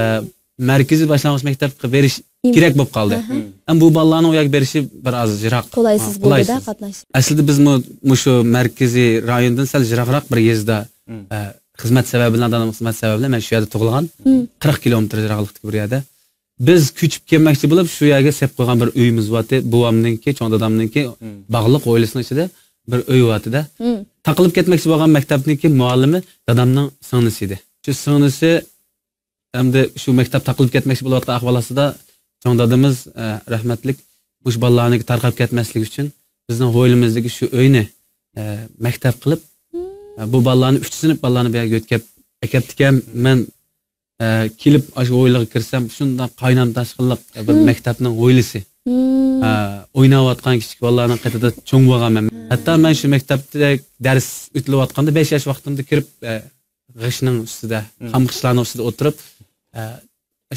مەركىزىي باشلانغۇچ مەكتەپكە بېرىش كېرەك بولۇپ قالدى. ئەمما بۇ بالىلارنىڭ ئۇ يەرگە بېرىشى بىر ئاز يىراق. قولايسىز بولدى-دە قاتناش. ئەسلىدە بىزمۇ مۇشۇ مەركىزىي رايوندىن سەل يىراقراق بىر يېزىدا، ئە، خىزمەت سەۋەبى بىلەن، دادام خىزمەت سەۋەبى بىلەن مەن شۇ يەردە تۇغۇلغان. قىرىق كىلومېتىر يىراقلىقتىكى بىر يەردە. بىز كۆچۈپ كەلمەكچى بولۇپ، شۇ يەرگە سېلىپ قويغان بىر ئۆيىمىز بارتى. بوۋامنىڭكى، چوڭ دادامنىڭكى باغلىق ھويلىسىنىڭ ئىچىدە بىر ئۆي بارتى-دە. تاقىلىپ كەتمەكچى بولغان مەكتەپنىڭكى مۇئەللىمى دادامنىڭ سىڭلىسى ئىدى. شۇ سىڭلىسى ئەمدى شۇ مەكتەپ تاقىلىپ كەتمەكچى بولۇۋاتقان ئەھۋال ئاستىدا چوڭ دادىمىز، ئە، رەھمەتلىك، مۇشۇ بالىلارنىڭكى تارقاپ كەتمەسلىكى ئۈچۈن بىزنىڭ ھويلىمىزدىكى شۇ ئۆينى، ئە، مەكتەپ قىلىپ، ئە، بۇ بالىلارنى ئۈچ سىنىپ بالىلارنى بۇ يەرگە يۆتكەپ ئەكەپتىكەن. مەن، ئە، كېلىپ ئاشۇ ھويلىغا كىرسەم، شۇنداق قاينام تاشقىنلىق بىر مەكتەپنىڭ ھويلىسى. ئە، ئويناۋاتقان كىچىك بالىلارنىڭ قېتىدا چوڭ بولغان مەن. ھەتتا مەن شۇ مەكتەپتە دەرس ئۆتۈلۈۋاتقاندا بەش ياش ۋاقتىمدا كىرىپ، ئە، غىشنىڭ ئۈستىدە، خام غىشلارنىڭ ئۈستىدە ئولتۇرۇپ، ئە،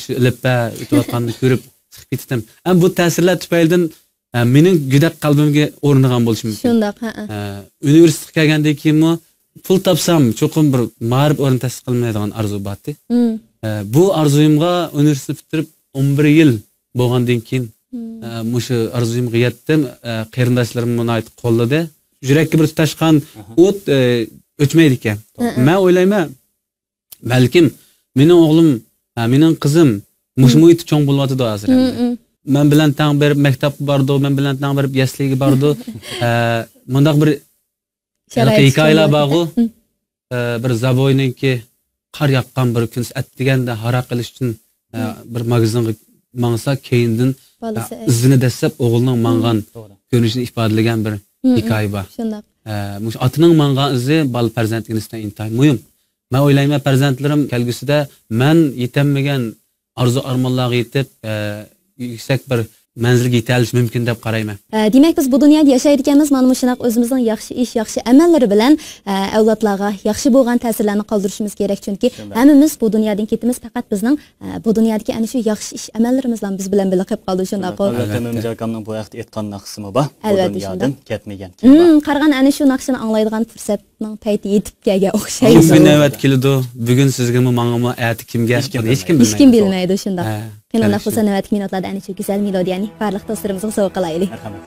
شۇ ئېلىپبە ئۆتۈۋاتقاننى كۆرۈپ چىقىپ كېتىتتىم. ئەمما بۇ تەسىرلەر تۈپەيلىدىن، ئە، مېنىڭ گۆدەك قەلبىمگە ئورنىغان بولۇشى مۇمكىن. شۇنداق، ھەئە. ئە، ئۇنىۋېرسىتېتقا كەلگەندىن كېيىنمۇ پۇل تاپسام، چوقۇم بىر مائارىپ ئورنى تەسىس قىلمايدىغان ئارزۇ بارتى. ئە، بۇ ئارزۇيۇمغا ئۇنىۋېرسىتېتنى پۈتتۈرۈپ ئون بىر يىل بولغاندىن كېيىن، ئە، مۇشۇ ئارزۇيۇمغا يەتتىم. ئە، قېرىنداشلىرىممۇ ناھايىتى قوللىدى. يۈرەككە بىر تۇتاشقان ئوت، ئە، ئۆچمەيدىكەن. مەن ئويلايمەن، بەلكىم مېنىڭ ئوغلۇم، ھە، مېنىڭ قىزىم مۇشۇ مۇھىتتا چوڭ بولۇۋاتىدۇ ھازىر ئەمدى. مەن بىلەن تەڭ بېرىپ مەكتەپكە بارىدۇ، مەن بىلەن تەڭ بېرىپ يەسلىگە بارىدۇ. ئە، مۇنداق بىر ھېلىقى ھېكايىلەر بارغۇ، ئە، بىر زابوينىڭكى قار ياغقان بىر كۈنى ئەتىگەندە ھاراق ئېلىش ئۈچۈن، ئە، بىر ماگىزىنغا ماڭسا، كېيىندىن، ئە، ئىزىنى دەسسەپ ئوغلىنىڭ ماڭغان كۆرۈنۈشىنى ئىپادىلىگەن بىر ھېكايە بار. شۇنداق. ئە، مۇشۇ ئاتىنىڭ ماڭغان ئىزى بالا پەرزەنتكە نىسبەتەن ئىنتايىن مۇھىم. مەن ئويلايمەن، پەرزەنتلىرىم كەلگۈسىدە مەن يېتەلمىگەن ئارزۇ-ئارمانلارغا يېتىپ، ئە، يۈكسەك بىر مەنزىلگە يېتەلىشى مۇمكىن دەپ قارايمەن. ئە، دېمەك، بىز بۇ دۇنيادا ياشايدىكەنمىز، مانا مۇشۇنداق ئۆزىمىزنىڭ ياخشى ئىش، ياخشى ئەمەللىرى بىلەن، ئە، ئەۋلادلارغا ياخشى بولغان تەسىرلەرنى قالدۇرۇشىمىز كېرەك، چۈنكى ھەممىمىز بۇ دۇنيادىن كېتىمىز، پەقەت بىزنىڭ، ئە، بۇ دۇنيادىكى ئەنە شۇ ياخشى ئىش، ئەمەللىرىمىزلا بىز بىلەن بىللە قېلىپ قالىدۇ، شۇنداققۇ؟ ئەلۋەتتە، مۆمىنجان ئاكامنىڭ بۇ ھەقتە ئېيتقان ناخشىسىمۇ بار. بۇ ئەلۋەتتە، دۇنيادىن شۇنداق. كەتمىگەن. كىم بار؟ قارىغان ئەنە شۇ ناخشىنى ئاڭلايدىغان پۇرسەتنىڭ پەيتى يېتىپ كەلگەن ئوخشايدۇ. كىمگە نۆۋەت كېلىدۇ؟ بۈگۈن سىزگىمۇ، ماڭىمۇ، ئەتە كىمگە؟ ھېچكىم بىلمەيدۇ. ھېچكىم بىلمەيدۇ، شۇنداق. ھە، قېنى، ئۇنداق بولسا نۆۋەتتىكى مىنۇتلاردا ئەنە شۇ گۈزەل مېلودىيەنى بارلىق دوستلىرىمىزغا سوۋغا قىلايلى. مەرھەمەت.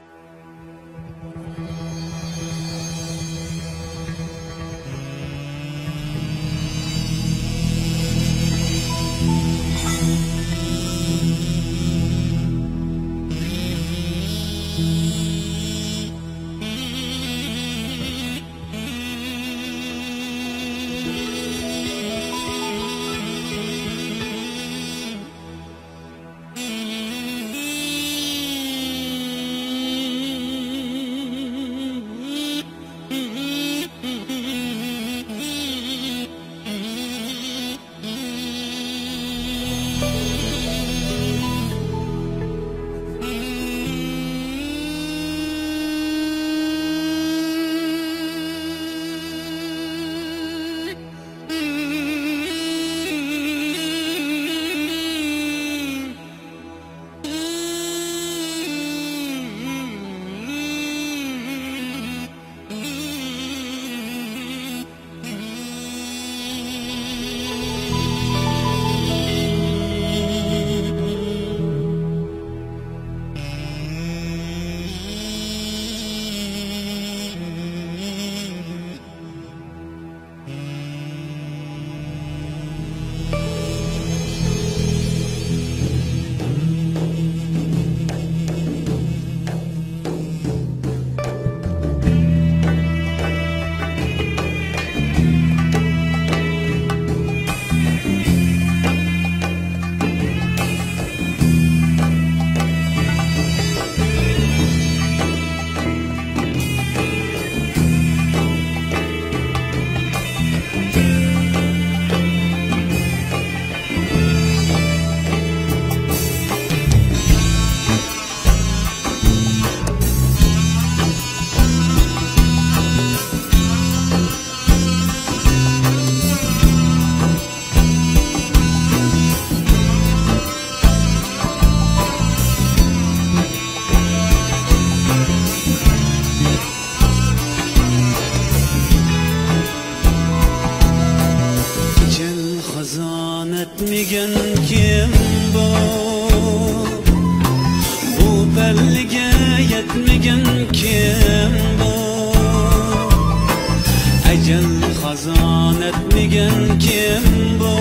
كىم بۇ؟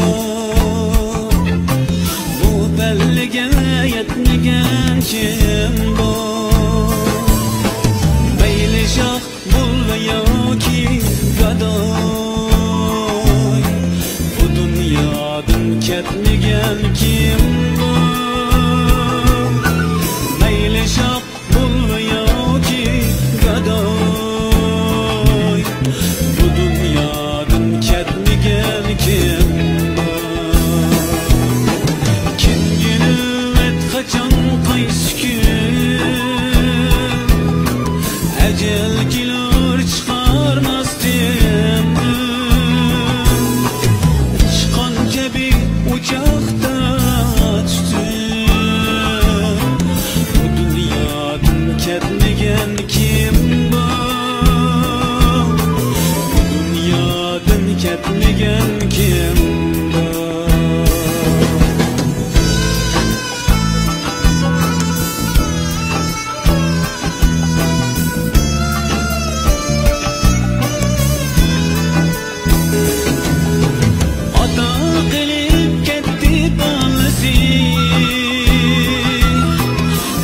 بۇ پەللىگە يەتمىگەن كىم بۇ؟ مەيلى شاھ بول ياكى گاداي، بۇ دۇنيادىن كەتمىگەن كىم بۇ؟ مەيلى شاھ بول ياكى گاداي، بۇ دۇنيادىن كەتمىگەن كىم بار؟ كىمگە نۆۋەت قاچان، قايسى كۈن؟ ئەجەل كېلۇر چىقارماستىن، ئۇچقان كەبى ئۇچاقتا تۈتۈن. بۇ دۇنيادىن كەتمىگەن كىم بار؟ بۇ دۇنيادىن كەتمىگەن كىم بار؟ ئاتا قىلىپ كەتتى بالىسى،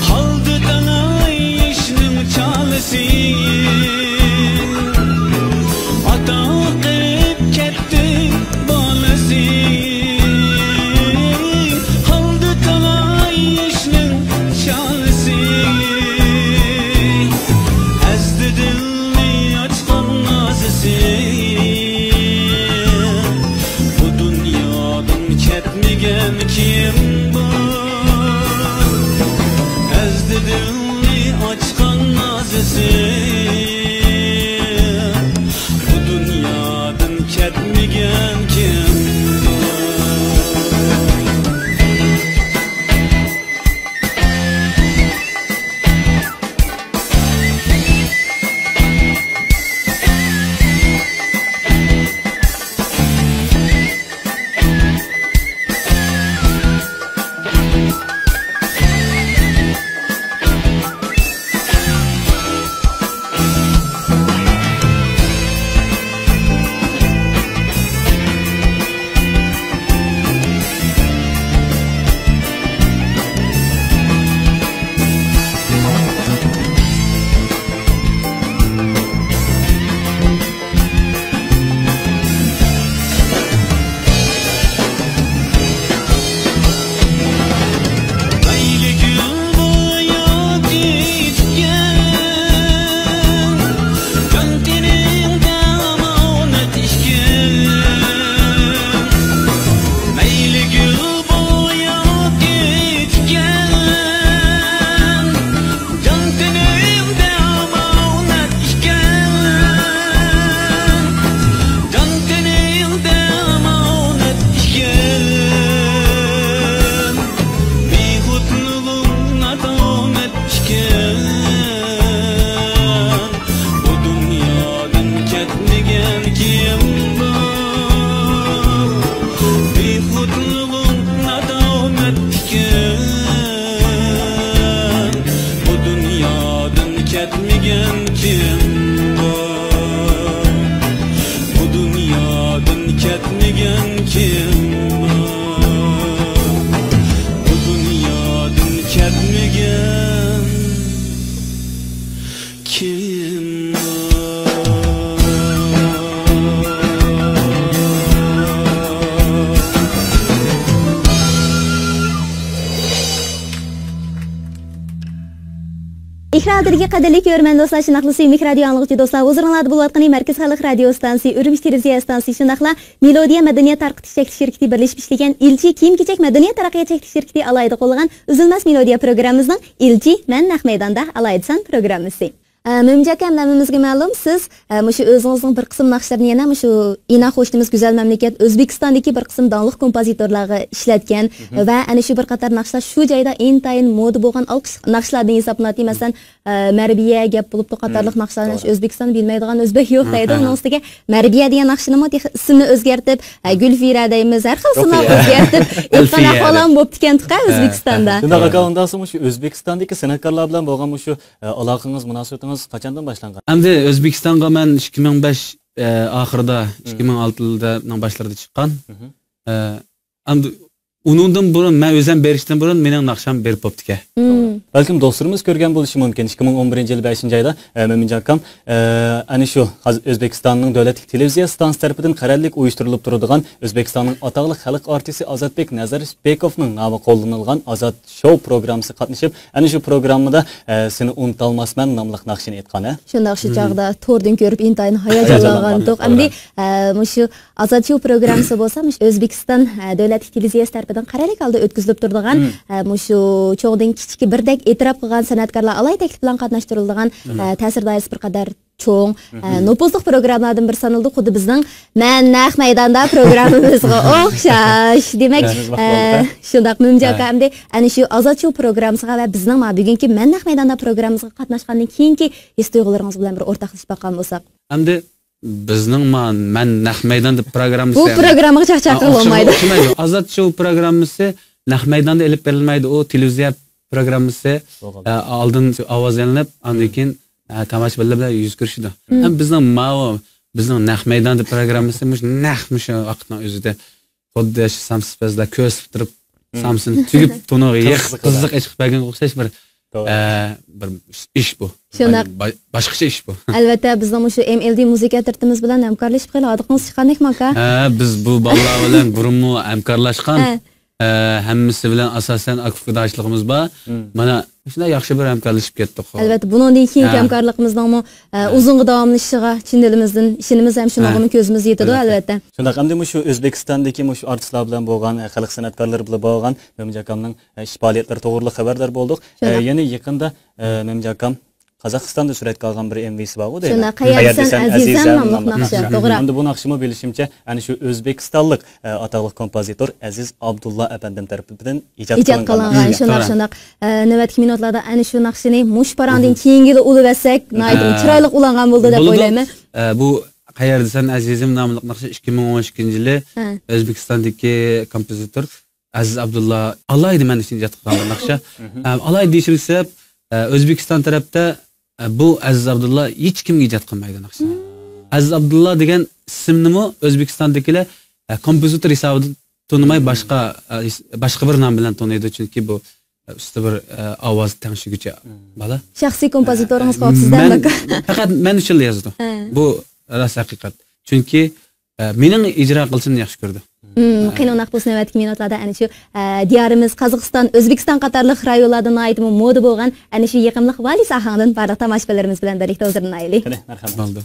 قالدى تالاي ئىشنىڭ چالىسى. ئاتا قىلىپ كەتتى بالىسى، قالدى تالاي ئىشنىڭ چالىسى. ئەزدى دىلنى ئاچقان نازىسى، بۇ دۇنيادىن كەتمىگەن كىم بار؟ ئەزدى دىلنى ئاچقان نازىسى، بۇ دۇنيادىن كەتمىگەن كىم بار؟ جان تېنىڭدە ئامانەت ئىكەن، جان تېنىڭدە ئامانەت ئىكەن، بىخۇدلۇقۇڭ نادامەت ئىكەن. بۇ دۇنيادىن كەتمىگەن كىم بار؟ بىخۇدلۇقۇڭ نادامەت ئىكەن. بۇ دۇنيادىن كەتمىگەن كىم بار؟ بۇ دۇنيادىن كەتمىگەن كىم بار؟ بۇ دۇنيادىن كەتمىگەن كىم بار؟ ئېكران ئالدىدىكى قەدىرلىك كۆرۈرمەن دوستلار، شۇنداقلا سۆيۈملۈك رادىيو ئاڭلىغۇچى دوستلار، ھۇزۇرۇڭلاردا بولۇۋاتقىنى مەركىزىي خەلق رادىيو ئىستانسىسى ئۈرۈمچى تېلېۋىزىيە ئىستانسىسى، شۇنداقلا مېلودىيە مەدەنىيەت تارقىتىش چەكلىك شىركىتى بىرلىشىپ ئىشلىگەن ئىلچى كىيىم-كېچەك مەدەنىيەت تەرەققىيات چەكلىك شىركىتى ئالاھىدە قوللىغان ئۈزۈلمەس مېلودىيە پروگراممىمىزنىڭ ئىلچى مەن نەق مەيداندا ئالاھىدە سان پروگراممىسى. ئە، مۆمىنجان ئاكا، ھەممىمىزگە مەلۇم، سىز، ئە، مۇشۇ ئۆزىڭىزنىڭ بىر قىسىم ناخشىلىرىنى يەنە مۇشۇ ئىنا قوشنىمىز گۈزەل مەملىكەت ئۆزبېكىستاندىكى بىر قىسىم داڭلىق كومپوزىتورلارغا ئىشلەتكەن ۋە ئەنە شۇ بىر قاتار ناخشىلار شۇ جايدا ئىنتايىن مودا بولغان ئالقىش ناخشىلاردىن ھېسابلىناتتى. مەسىلەن، ئە، مەربىيە گەپ بولۇپتۇ، قاتارلىق ناخشىلار. ئۆزبېكىستاننى بىلمەيدىغان ئۆزبەك يوق دەيدۇ. ئۇنىڭ ئۈستىگە مەربىيە دېگەن ناخشىنىمۇ تېخى ئىسمىنى ئۆزگەرتىپ، ئە، گۈلفىرە دەيمىز، ھەر خىل ئىسىملارنى ئۆزگەرتىپ ئېيتقان ئەھۋالام بولۇپتىكەنتۇقە ئۆزبېكىستاندا. شۇنداق ئاكا، ئۇنداقسا مۇشۇ ئۆزبېكىستاندىكى سەنئەتكارلار بىلەن بولغان مۇشۇ، ئە، ئالاقىڭىز، مۇناسىۋىتىڭىز قاچاندىن باشلانغان؟ ئەمدى ئۆزبېكىستانغا مەن ئىككى مىڭ بەش ئە، ئاخىرىدا، مم، ئىككى مىڭ ئالتىنچى يىلنىڭ باشلىرىدا چىققان. مم. ئە، ئەمدى ئۇنىڭدىن بۇرۇن، مەن ئۆزۈم بېرىشتىن بۇرۇن مېنىڭ ناخشام بېرىپ بوپتىكەن. مم. بەلكىم دوستلىرىمىز كۆرگەن بولۇشى مۇمكىن. ئىككى مىڭ ئون بىرىنچى يىل بەشىنچى ئايدا، ئە، مۆمىنجان ئاكام، ئە، ئەنە شۇ ھازىر ئۆزبېكىستاننىڭ دۆلەتلىك تېلېۋىزىيە ئىستانسىسى تەرىپىدىن قەرەللىك ئۇيۇشتۇرۇلۇپ تۇرىدىغان ئۆزبېكىستاننىڭ ئاتاقلىق خەلق ئارتىسى ئازاتبېك نەزەربېكوۋنىڭ نامى قوللىنىلغان ئازاد شوۋ پروگراممىسىغا قاتنىشىپ، ئەنە شۇ پروگراممىدا، ئە، سېنى ئۇنتالماسمەن ناملىق ناخشىنى ئېيتقان، ھە؟ شۇنداق، شۇ، مم، چاغدا توردىن كۆرۈپ ئىنتايىن ھاياجانلانغانىدۇق. ھاياجانلانغان. ئەمدى، توغرا، ئە، مۇشۇ ئازاد شوۋ پروگراممىسى بولسا، مۇشۇ ئۆزبېكىستان، ئە، دۆلەتلىك تېلېۋىزىيەسى تەرىپىدىن قەرەللىك ھالدا ئۆتكۈزۈلۈپ تۇرىدىغان، مم، ئە، مۇشۇ چوغدىن كىچىكى بىردەك ئېتىراپ قىلغان سەنئەتكارلار ئالاھىدە تەكلىپ بىلەن قاتناشتۇرۇلىدىغان، مم، ئە، تەسىر دائىرىسى بىر قەدەر چوڭ، مم، ئە، نوپۇزلۇق پروگراممالاردىن بىرى سانىلىدۇ. خۇددى بىزنىڭ مەن نەق مەيداندا پروگراممىمىزغا ئوخشاش. دېمەك، ئە، شۇنداق، مۆمىنجان ئاكا، ئەمدى ئەنە شۇ ئازاد شوۋ پروگراممىسىغا ۋە بىزنىڭ مانا بۈگۈنكى مەن نەق مەيداندا پروگراممىمىزغا قاتناشقاندىن كېيىنكى ھېس تۇيغۇلىرىڭىز بىلەن بىر ئورتاقلىشىپ باققان بولساق. ئەمدى بىزنىڭ ما-، مەن نەق مەيداندا پروگراممىسى بۇ پروگراممىغا چاقچاق قىلىپ بولمايدۇ. ئوخشىمايدۇ. ئازاد شوۋ پروگراممىسى نەق مەيداندا ئېلىپ بېرىلمەيدۇ. ئۇ تېلېۋىزىيە پروگراممىسى، توغرا، ئە، ئالدىن ئاۋاز ياڭلىنىپ، ئاندىن كېيىن، ئە، تاماشىبىنلار بىلەن يۈز كۆرۈشىدۇ. مم. ھەم بىزنىڭ ماۋۇ، بىزنىڭ نەق مەيداندا پروگراممىسى مۇشۇ نەق مۇشۇ ۋاقىتنىڭ ئۆزىدە خۇددى شۇ سامسىز پەزلەر كۆرسىتىپ تۇرۇپ، مم، سامسىنى تۈگۈپ، تونۇرغا يېقىپ، قىزىق، قىزىق ئېچىقىپ بەرگەنگە ئوخشاش بىر، توغرا، ئە، بىر ئىش بۇ. شۇنداق. با-، باشقىچە ئىش بۇ. ئەلۋەتتە، بىزنىڭ مۇشۇ ئېم ئېل دى مۇزىكا ئەترىتىمىز بىلەن ھەمكارلىشىپ خېلى ھاردۇقىڭىز چىققاندەك، ماكا. ھە، بىز بۇ بالىلار بىلەن بۇرۇنمۇ ھەمكارلاشقان. ھە. ئە، ھەممىسى بىلەن ئاساسەن ئاكا-ئۇكىداشلىقىمىز بار. مم. مانا شۇنداق ياخشى بىر ھەمكارلىشىپ كەتتۇق. ئەلۋەتتە، بۇنىڭدىن كېيىنكى، ھە، ھەمكارلىقىمىزنىڭمۇ، ئە، ھە، ئۇزۇنغا داۋاملىشىشىغا چىن دىلىمىزدىن ئىشىنىمىز ھەم شۇنىڭغىمۇ، ھە، كۆزىمىز يېتىدۇ، ئەلۋەتتە. ئەلۋەتتە. شۇنداق، ئەمدى مۇشۇ ئۆزبېكىستاندىكى مۇشۇ ئارتىسلار بىلەن بولغان، ئە، خەلق سەنئەتكارلىرى بىلەن بولغان مۆمىنجان ئاكامنىڭ، ئە، ئىش پائالىيەتلىرى توغرىلىق خەۋەردار بولدۇق. ئە، شۇنداق. يەنە يېقىندا، ئە، مۆمىنجان ئاكام قازاقىستاندا سۈرەتكە ئالغان بىر ئېم ۋىسى بارغۇ دەيمەن. شۇنداق، قەيەردىسەن ئەزىزەم ناملىق ناخشا. توغرا. ئەمدى بۇ ناخشىمۇ بىلىشىمچە، ئەنە شۇ ئۆزبېكىستانلىق، ئە، ئاتاقلىق كومپوزىتور ئەزىز ئابدۇللا ئەپەندىم تەرىپىدىن ئىجاد، ئىجاد قىلىنغان، قىلىنغان ناخشا. شۇنداق، توغرا. شۇنداق. ئە، نۆۋەتتىكى مىنۇتلاردا ئەنە شۇ ناخشىنى مۇشۇ پاراڭدىن، مم، كېيىنگىلا ئۇلىۋەتسەك، ناھايىتى، ئە، چىرايلىق ئۇلانغان بولىدۇ دەپ، بولىدۇ، ئويلايمەن. ئە، بۇ قەيەردىسەن ئەزىزىم ناملىق ناخشا ئىككى مىڭ ئون ئىككىنچى يىلى، ھە، ئۆزبېكىستاندىكى كومپوزىتور ئەزىز ئابدۇللا ئالاھىدە مەن ئۈچۈن ئىجاد قىلغان بىر ناخشا. مم. ئە، ئالاھىدە دېيىشىمىز سەۋەب، ئە، ئۆزبېكىستان تەرەپتە، ئە، بۇ ئەزىز ئابدۇللا ھېچكىمگە ئىجاد قىلمايدۇ ناخشىنى. مم. ئەزىز ئابدۇللا دېگەن ئىسىمنىمۇ ئۆزبېكىستاندىكىلەر، ئە، كومپوزىتور ھېسابىدا تونۇماي، مم، باشقا، ئە، ھېس-، باشقا بىر نام بىلەن تونۇيدۇ، چۈنكى بۇ، ئە، ئۇستا بىر، ئە، ئاۋاز تەڭشىگۈچى، مم، بالا. شەخسىي كومپوزىتورىڭىز، ئە، قوپسىز دەم مەن، پەقەت مەن ئۈچۈنلا يازىدۇ. ھە. بۇ راست ھەقىقەت. چۈنكى، ئە، مېنىڭ ئىجرا قىلىشىمنى ياخشى كۆرىدۇ. مم، ھە. قېنى ئۇنداق بولسا نۆۋەتتىكى مىنۇتلاردا ئەنە شۇ، ئە، دىيارىمىز قازاقىستان، ئۆزبېكىستان قاتارلىق رايونلاردا ناھايىتىمۇ مودا بولغان ئەنە شۇ يېقىملىق ۋالىس ئاھاڭدىن بارلىق تاماشىبىنلىرىمىز بىلەن بىرلىكتە ھۇزۇرلىنايلى. قېنى، مەرھەمەت. بولدى.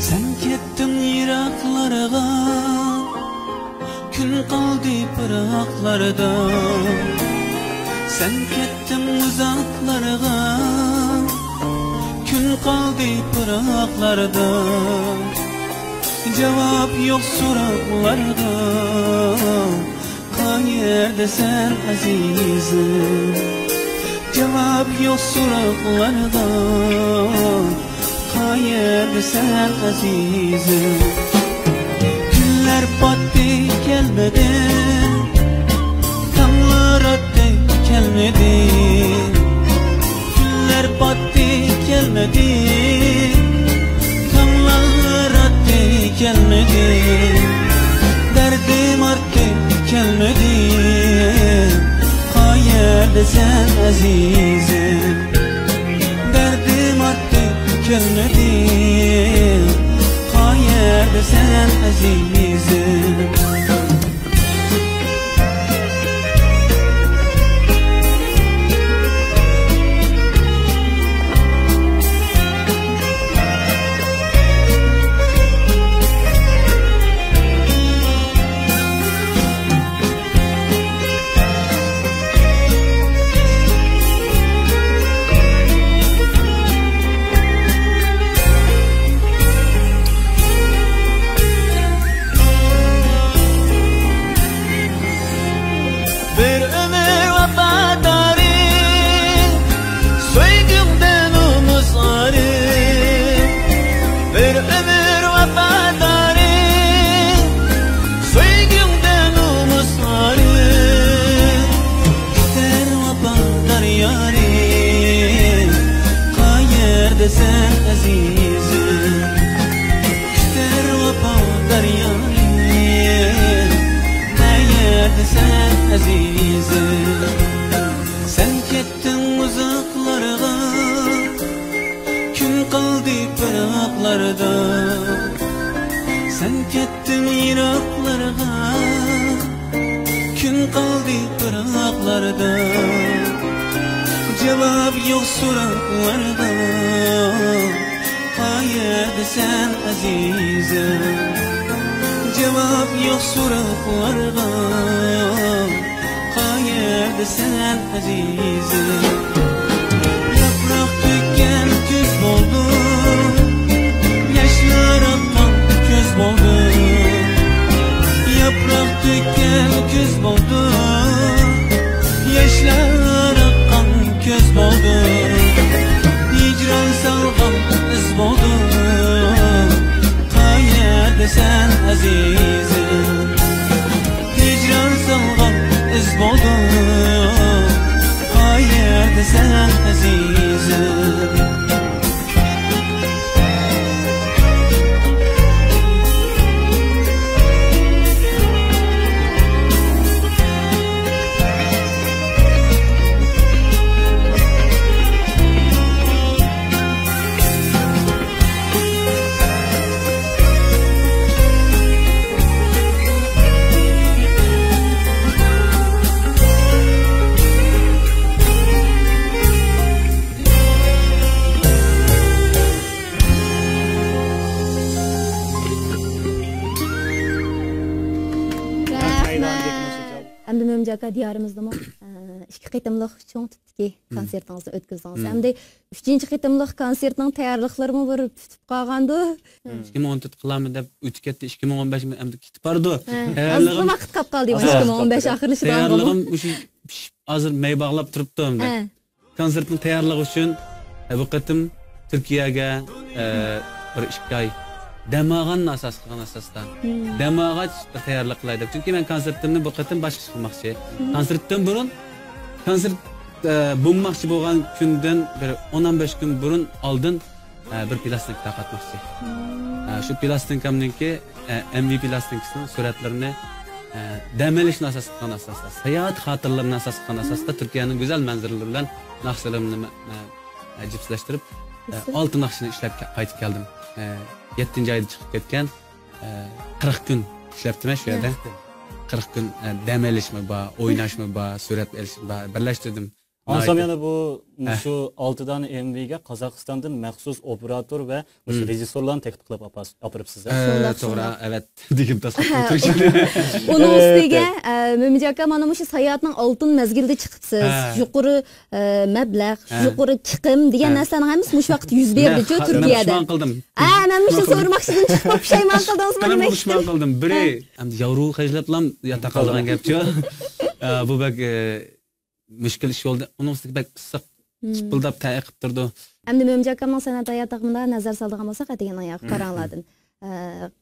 سەن كەتتىڭ يىراقلارغا، كۈن قالدى پىراقلاردا. سەن كەتتىڭ ئۇزاقلارغا، كۈن قالدى پىراقلاردا. جاۋاب يوق سوراقلارغا، قەيەردىسەن ئەزىزىم؟ جاۋاب يوق سوراقلارغا، قەيەردىسەن ئەزىزىم؟ كۈنلەر پاتتى كەلمىدى، تاڭلار ئاتتى كەلمىدى. كۈنلەر پاتتى كەلمىدى، تاڭلار ئاتتى كەلمىدى. دەردىم ئارتتى كەلمىدى، قەيەردىسەن ئەزىزىم؟ دەردىم ئارتتى كەلمىدى، قەيەردىسەن ئەزىزىم؟ كۈن قالدى پىراقلاردا، جاۋاب يوق سوراقلارغا. قايەردە سەن ئەزىزىم؟ جاۋاب يوق سوراقلارغا. قايەردە سەن ئەزىزىم؟ ياپراق تۆككەن كۈز بولدۇم، ياشلار ئاققان كۆز بولدۇم. ياپراق تۆككەن كۈز بولدۇم، ياشلار ئاققان كۆز بولدۇم. ھىجران سالغان ئىز بولدۇم، قايەردە سەن ئەزىزىم؟ ھىجران سالغان ئىز بولدۇم، قايەردە سەن ئەزىزىم؟ رەھمەت. ئەمدى مۆمىنجان ئاكا، دىيارىمىزدىمۇ، ئە، ئىككى قېتىملىق چوڭ تىپتىكى كونسېرتىڭىزنى ئۆتكۈزدىڭىز. مم. ئەمدى ئۈچىنچى قېتىملىق كونسېرتنىڭ تەييارلىقلىرىمۇ بىر پۈتۈپ قالغاندۇ. مم. ئىككى مىڭ ئون تۆت قىلارمەن دەپ ئۆتۈپ كەتتى، ئىككى مىڭ ئون بەش ئەمدى كېتىپ بارىدۇ. ھە، تەييارلىقىم، ئازلا ۋاقىت قاپ قالدى، ئىككى مىڭ ئون بەش ئاخىرلىشىدىغان بولۇپ. تەييارلىقىم مۇشۇ پىشىپ، ھازىر مەي باغلاپ تۇرۇپتۇ ئەمدى. ھە. كونسېرتنى تەييارلىق ئۈچۈن، ئە، بۇ قېتىم تۈركىيەگە، ئە، بىر ئىككى ئاي دەم ئالغاننى ئاساس قىلغان ئاساستا. مم. دەم ئالغاچ بىر تەييارلىق قىلاي دەپ. چۈنكى مەن كونسېرتىمنى بۇ قېتىم باشقىچە قىلماقچى. مم. كونسېرتتىن بۇرۇن، كونسېرت، ئە، بولماقچى بولغان كۈندىن بىر ئون ئون بەش كۈن بۇرۇن ئالدىن، ئە، بىر پىلاستىنكا تارقاتماقچى. مم. ئە، شۇ پىلاستىنكامنىڭكى ئە، ئەم ۋى پىلاستىنكىسىنىڭ سۈرەتلىرىنى، ئە، دەم ئېلىشنى ئاساس قىلغان ئاساستا، ساياھەت خاتىرىلىرىنى ئاساس قىلغان ئاساستا تۈركىيەنىڭ گۈزەل مەنزىرىلىرى بىلەن ناخشىلىرىمنى مە-، مە-، ئە، جىپسلاشتۇرۇپ، ئە، ئالتە ناخشىنى ئىشلەپ كە-، قايتىپ كەلدىم. ئە، يەتتىنچى ئايدا چىقىپ كەتكەن، ئە، قىرىق كۈن ئىشلەپتىمەن شۇ يەردە. قىرىق كۈن، ئە، دەم ئېلىشمۇ بار، ئويناشمۇ بار، سۈرەت ئېلىشمۇ بار، بىرلەشتۈردۈم. ئاڭلىسام يەنە بۇ، ھە، مۇشۇ ئالتە دانە ئېم ۋىگە قازاقىستاندىن مەخسۇس ئوپېراتور ۋە مۇشۇ، ھە، رېژىسسورلارنى تەكلىپ قىلىپ ئاپاس-، ئاپىرىپسىز-دە. شۇنداق، شۇنداق. ئەۋەت دېگىم تاسلاپ تۇرۇشى. ئۇنىڭ ئۈستىگە، ئە، مۆمىنجان ئاكا، مانا مۇشۇ ساياھەتنىڭ ئالتۇن مەزگىلىدە چىقىپسىز. ھە. يۇقىرى، ئە، مەبلەغ، ھە، يۇقىرى چىقىم دېگەن، ھە، نەرسىلەرنىڭ ھەممىسى مۇشۇ ۋاقىتتا يۈز بېرىدىچۇ تۈركىيەدە. مەن پۇشمان قىلدىم. ھە، مەن مۇشۇ سورىماقچىدىم، چىقىپ پۇشايمان قىلدىڭىزمۇ دېمەكچىدىم. پۇشمان قىلدىم. بىرى، ھە، ئەمدى ياۋرو خەجلەپلام ياتاقالدىغان گەپچۇ. ئە، بۇ بەك، ئە، مۈشكۈل ئىش بولدى. ئۇنىڭ ئۈستىگە بەك ئىسسىق، مم، چىپىلداپ تەر ئېقىپ تۇرىدۇ. ئەمدى مۆمىنجان ئاكامنىڭ سەنئەت ھاياتىغا مۇنداق نەزەر سالىدىغان بولساق، ئەتىگەن ئاياغ، مم، پاراڭلاردىن، ئە،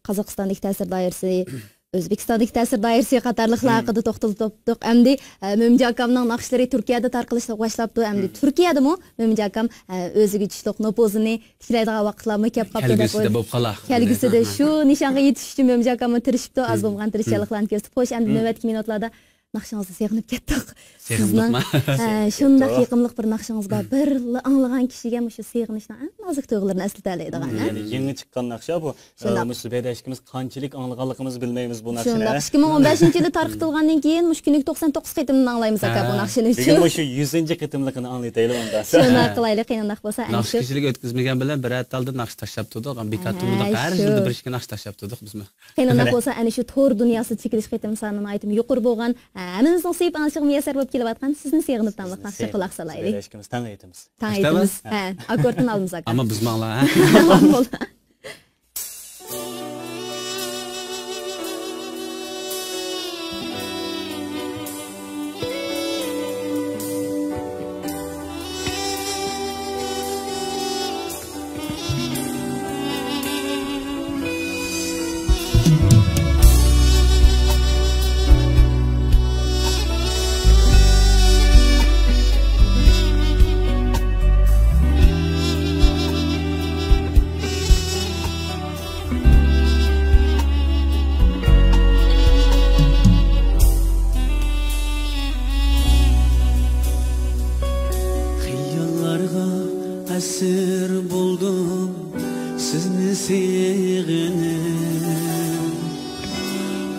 قازاقىستاندىكى تەسىر دائىرىسى، ئۆزبېكىستاندىكى تەسىر دائىرىسى قاتارلىقلار، مم، ھەققىدە توختىلىپ ئۆتتۇق. ئەمدى، ئە، مۆمىنجان ئاكامنىڭ ناخشىلىرى تۈركىيەدە تارقىلىشقا باشلاپتۇ. ئەمدى، مم، تۈركىيەدىمۇ مۆمىنجان ئاكام، ئە، ئۆزىگە چۈشلۈك نوپۇزىنى تىكلەيدىغان ۋاقىتلارمۇ كەپ قاپتۇ دەپ كەلگۈسىدە ئويلايمەن. بولۇپ قالا. كەلگۈسىدە شۇ نىشانغا يېتىش ئۈچۈن مۆمىنجان ئاكاممۇ تىرىشىپتۇ. ئاز، مم، بولمىغان تىرىشچانلىقلارنى كۆرسىتىپ، خوش، ئەمدى، مم، نۆۋەتتىكى مىنۇتلاردا ناخشىڭىزنى سېغىنىپ كەتتۇق. سېغىندۇقما؟ سىزنىڭ، ھە، شۇنداق يېقىملىق بىر ناخشىڭىز بار. بىرلا ئاڭلىغان كىشىگە مۇشۇ سېغىنىشنىڭ ئەڭ نازۇك تۇيغۇلىرىنى ئەسلىتەلەيدىغان، ھە؟ يەنى يېڭى چىققان ناخشا بۇ. شۇنداق. ئە، مۇشۇ زۇبەيدە ئىككىمىز قانچىلىك ئاڭلىغانلىقىمىزنى بىلمەيمىز بۇ ناخشىنى، شۇنداق. ھە؟ ئىككى مىڭ ئون بەشىنچى يىلى تارقىتىلغاندىن كېيىن مۇشۇ كۈنىگە توقسان توققۇز قېتىمدىن ئاڭلايمىز، ئاكا، بۇ، ھە، ناخشىنى. بۈگۈن مۇشۇ يۈزىنچى قېتىملىقىنى ئاڭلىتايلى ئۇندا. شۇنداق قىلايلى، قېنىنداق بولسا، ئەنە ناخشا شۇ كېچىلىك ئۆتكۈزمىگەن بىلەن بىرەر تالدا ناخشا تاشلاپ تۇردۇق. بىكار، ھە، تۇرمىدۇق، ھەر شۇ يىلدا بىر ئىككى ناخشا تاشلاپ تۇردۇق بىزمۇ. قېنىنداق بولسا، ئەنە شۇ تور دۇنياسىدا چېكىلىش قېتىم سانى ناھايىتى يۇقىرى بولغان، ھەممىمىزنىڭ سۆيۈپ ئاڭلىشىغا مۇيەسسەر بولۇپ كېلىۋاتقان سىزنى سېغىنىپ ناملىق ناخشىغا قۇلاق سالايلى. سىزنى سېغىنىپ. تاڭ ئېيتىمىز. تاڭ ئېيتىمىز. ھە، ئاككوردتىن ئالىمىز، ئاكا. ئەمما بىزمۇ ئاڭلا، ھە؟ بولدى.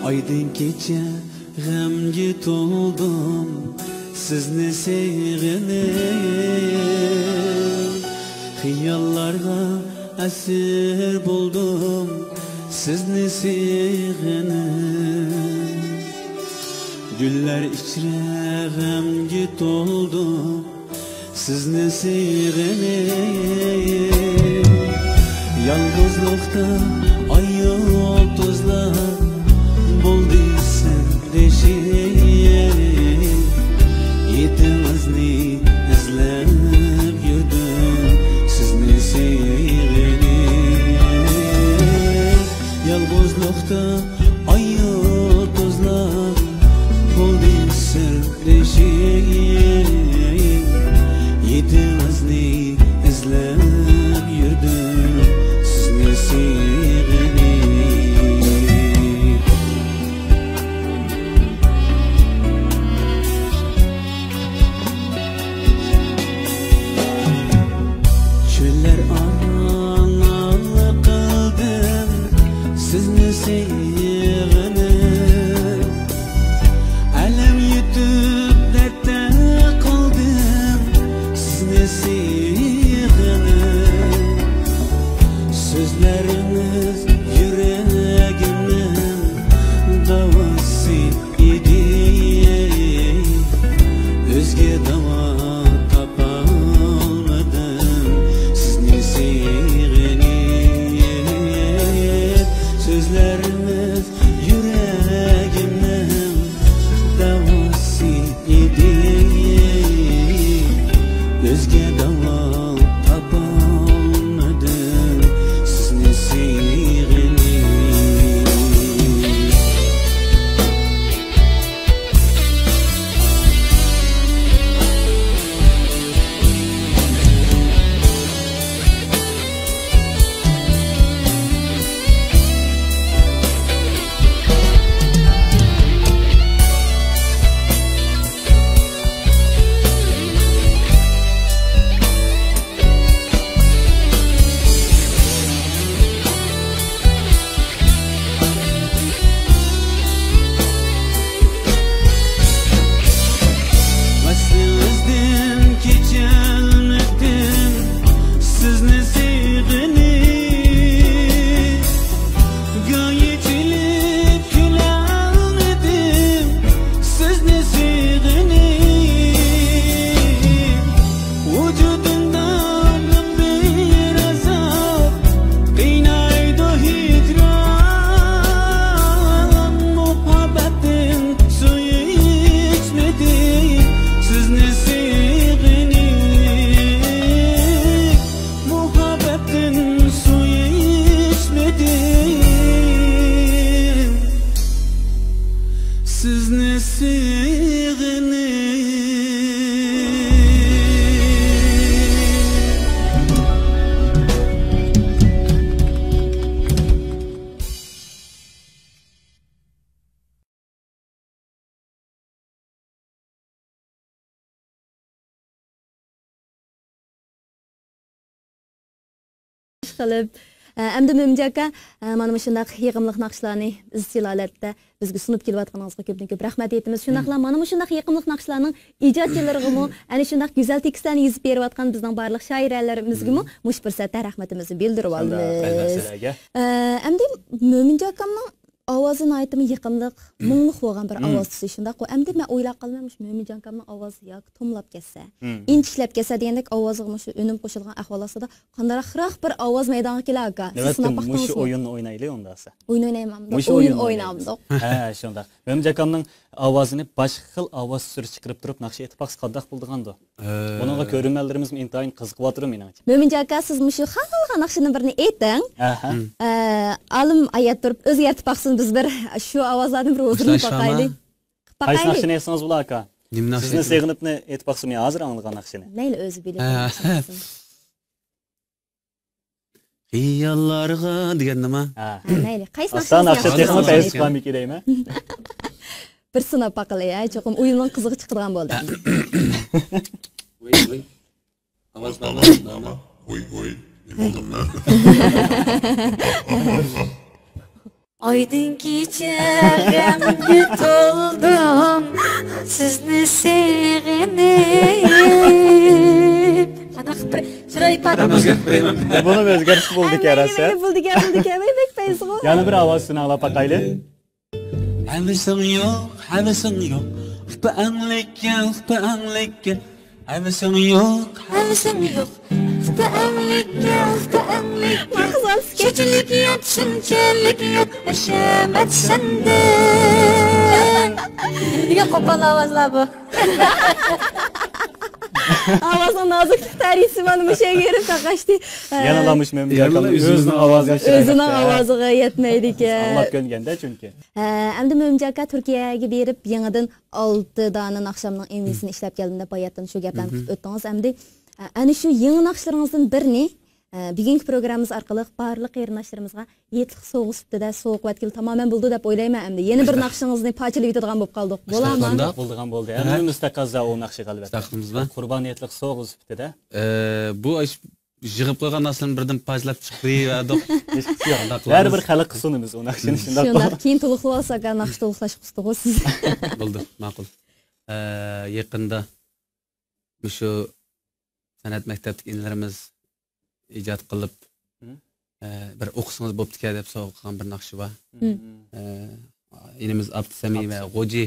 ئايدىڭ كېچە غەمگە تولدۇم، سىزنى سېغىنىپ. خىياللارغا ئەسىر بولدۇم، سىزنى سېغىنىپ. گۈللەر ئىچرە غەمگە تولدۇم، سىزنى سېغىنىپ. يالغۇزلۇقتا ئاي يۇلتۇزلار بولدى سىردىشىم. ھېيتىڭىزنى ئىزلەپ يۈردۈم، سىزنى سېغىنىپ. يالغۇزلۇقتا ئاي يۇلتۇزلار بولدى سىردىشىم. ھېيتىڭىزنى ئىزلەپ يۈردۈم، سىزنى سېغىنىپ. چۆللەر ئارىلىق قىلدىم، سىزنى سېغىنىپ. ئەلەم يۇتۇپ دەردتە قالدىم، سىزنى سېغىنىپ. سۆزلىرىڭىز يۈرەكنىڭ داۋاسى ئىدى. ئۆزگە داۋا تاپالمىدىم، سىزنى سېغىنىپ. سۆزلىرىڭىز يۈرەكنىڭ داۋاسى ئىدى. ئۆزگە داۋا تاپالمىدىم، سىزنى سېغىنىپ. ۋەسلىڭىزدىن كېچەلمىدىم، سىزنى سېغىنىپ. گاھى كۈلۈپ كۈلەلمىدىم، سىزنى سېغىنىپ. ۋۇجۇدۇمدا بىر ئازاب قىينايدۇ ھىجران. مۇھەببەتتىن سۇ ئىچمىدىم، سىزنى سېغىنىپ. مۇھەببەتتىن سۇ ئىچمىدىم، سىزنى سېغىنىپ. قىلىپ، ئە، ئەمدى مۆمىنجان ئاكا، ئە، مانا مۇشۇنداق يېقىملىق ناخشىلارنى ئىزچىل ھالەتتە بىزگە سۇنۇپ كېلىۋاتقىنىڭىزغا كۆپتىن كۆپ رەھمەت ئېيتىمىز. شۇنداقلا مانا مۇشۇنداق يېقىملىق ناخشىلارنىڭ ئىجادچىلىرىغىمۇ، ئەنە شۇنداق گۈزەل تېكىستلەرنى يېزىپ بېرىۋاتقان بىزنىڭ بارلىق شائىرەلىرىمىزگىمۇ مۇشۇ پۇرسەتتە رەھمىتىمىزنى بىلدۈرۈۋالىمىز. ئە، ئەمدى مۆمىنجان ئاكامنىڭ ئاۋازى ناھايىتىمۇ يېقىملىق، مۇڭلۇق بولغان بىر ئاۋاز تۈسى، شۇنداققۇ؟ ئەمدى مەن ئويلاپ قالىمەن، مۇشۇ مۆمىنجان ئاكامنىڭ ئاۋازى ياكى توملاپ كەتسە، ئىنچىكلەپ كەتسە دېگەندەك ئاۋازىغا مۇشۇ ئۈنۈم قوشۇلغان ئەھۋال ئاستىدا قانداقراق بىر ئاۋاز مەيدانغا كېلە، ئاكا؟ سىز سىناپ باقتىڭىزمۇ؟ مۇشۇ ئويۇننى ئوينايلى ئۇنداقسا. ئويۇن ئوينايمامدۇق؟ مۇشۇ ئويۇن ئوينايمىز. ئوينامدۇق؟ ھە، شۇنداق. مۆمىنجان ئاكامنىڭ ئاۋازىنى باشقا خىل ئاۋاز تۈسىدە چىقىرىپ تۇرۇپ ناخشا ئېيتىپ باقسا قانداق بولىدىغاندۇ؟ ئە، بۇنىڭغا كۆرۈرمەنلىرىمىزمۇ ئىنتايىن قىزىقىۋاتىدۇ مېنىڭچە. مۆمىنجان ئاكا، سىز مۇشۇ خالىغان ناخشىنىڭ بىرىنى ئېيتىڭ. ئەھە. ئە، ئالىم ھايات تۇرۇپ ئۆزگەرتىپ باقسۇن، بىز بىر شۇ ئاۋازلاردىن بىر ھۇزۇرلىنىپ باقايلى. قايسى ناخشىنى ئېيتسىڭىز بولار، ئاكا؟ نېمە ناخشا؟ سىزنى سېغىنىپنى ئېيتىپ باقسىمۇ يا ھازىر ئاڭلىغان ناخشىنى؟ مەيلى، ئۆزى بىلىدۇ. ھە. خىياللارغا دېگەن نېمە؟ ھە. ھە، مەيلى. قايسى ناخشىنى سېغىنىپ، تېخىمۇ تەيسىز قالمىكى دەيمەن. بىر سىناپ باقىلى، ھە، چوقۇم ئويۇننىڭ قىزىقى چىقىدىغان بولدى. ۋوي، ۋوي. ئاۋاز بارمۇ؟ ۋوي، ۋوي. نېمە بولدۇم مەن؟ ئايدىڭ كېچە غەمگە تولدۇم، سىزنى سېغىنىپ. قانداق بىر چىراي ئىپادە. بۇنىمۇ ئۆزگەرتىش بولدىكەن، ھەممەيلى راست، ھە؟ بولدىكەن، بولدىكەن، بەك پەيزىغۇ. يەنە بىر ئاۋازىنى ئاڭلاپ باقايلى. ھەۋىسىڭ يوق، ھەۋىسىڭ يوق، خۇپپە ئەڭلىككە، خۇپپە ئەڭلىككە. ھەۋىسىڭ يوق، ھەۋىسىڭ يوق، خۇپپە ئەڭلىككە، خۇپپە ئەڭلىككە. شۇنچىلىك يوق، شۇنچىلىك يوق، ھەشەمەت سەندە. نېمىگە قوپال ئاۋازلار بۇ؟ ئاۋازنىڭ نازۇكلۇق دەرىجىسى مانا مۇشۇ يەرگە كېلىپ تاقاشتى. يەنىلا مۇشۇ مەمتىكانىڭ ئۆزىنىڭ ئاۋازىغا ئۆزىنىڭ ئاۋازىغا يەتمەيدىكەن. ئاڭلاپ كۆنگەندە چۈنكى. ھە، ئەمدى مۆمىنجان ئاكا تۈركىيەگە بېرىپ يېڭىدىن ئالتە دانە ناخشامنىڭ ئېمۋىسىنى ئىشلەپ كەلدىم دەپ باياتتىن شۇ گەپلەرنى قىلىپ ئۆتتىڭىز. ئەمدى، ئە، ئەنە شۇ يېڭى ناخشىلىرىڭىزدىن بىرنى، ئە، بۈگۈنكى پروگراممىمىز ئارقىلىق بارلىق قېرىنداشلىرىمىزغا ھېيتلىق سوۋغا سۈپىتىدە سوۋغا قىلىۋەتكىلى تامامەن بولىدۇ دەپ ئويلايمەن ئەمدى. يەنە بىر ناخشىڭىزنى پارچىلىۋېتىدىغان بولۇپ قالدۇق. بولامۇ؟ بولىدىغان بولدى. ھەممىمىز تەقەززا ئۇ ناخشىغا ئەلۋەتتە. قۇربان ھېيتلىق سوۋغا سۈپىتىدە. ئە، بۇ ئىش يىغىپ قويغان ناخشىلارنى بىردىن پارچىلاپ چىقىرىۋەردۇق. ھېچقىسى يوق. بەرىبىر خەلققە سۇنىمىز ئۇ ناخشىنى، شۇنداقمۇ؟ شۇنداق، كېيىن تولۇقلىۋالساك، ھە، ناخشا تولۇقلاشقا ئۇستىغۇ سىز. بولدى، ماقۇل. ئە، يېقىندا مۇشۇ سەنئەت مەكتەپتىكى ئىنىلىرىمىز ئىجاد قىلىپ، ئە، بىر ئوقۇسىڭىز بوپتىكەن دەپ سوۋغا قىلغان بىر ناخشا بار. ئە، ئىنىمىز ئابدۇسەمى ۋە غوجى،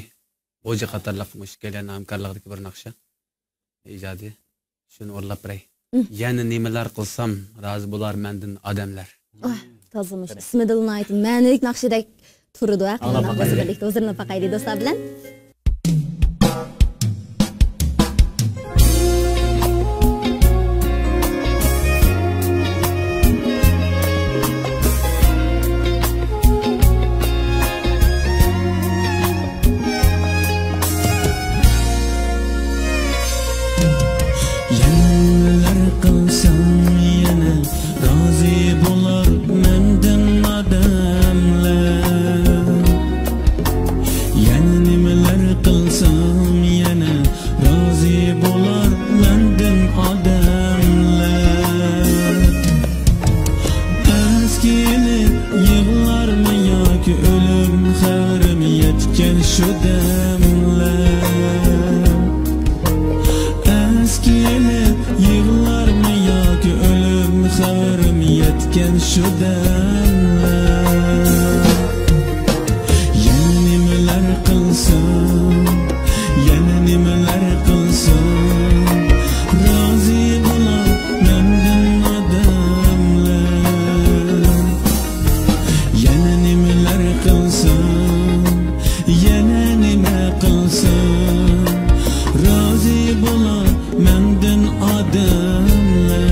غوجى قاتارلىق مۇشۇ ئىككىيلەننىڭ ھەمكارلىقىدىكى بىر ناخشا. ئىجادىي. شۇنى ئورۇنلاپ بېرەي. يەنە نېمىلەر قىلسام، رازى بولار مەندىن ئادەملەر. ئاھ، تازىمۇش. ئىسمىدىلا ناھايىتى مەنىلىك ناخشىدەك تۇرىدۇ، ھە؟ ئاڭلاپ باقايلى. بىرلىكتە ھۇزۇرلىنىپ باقايلى، دوستلار بىلەن. يەنە نېمىلەر قىلسام يەنە رازى بولار مەندىن ئادەملەر. يەنە نېمىلەر قىلسام يەنە رازى بولار مەندىن ئادەملەر. ئەسكە ئېلىپ يىغلارمۇ ياكى ئۆلۈم خەۋىرىم يەتكەن شۇ دەملەر؟ ئەسكە ئېلىپ يىغلارمۇ ياكى ئۆلۈم خەۋىرىم يەتكەن شۇ دەملەر؟ يەنە نېمىلەر قىلسام، يەنە نېمىلەر قىلسام، رازى بولار مەندىن ئادەملەر. يەنە نېمىلەر قىلسام، يەنە نېمە قىلسام، رازى بولار مەندىن ئادەملەر.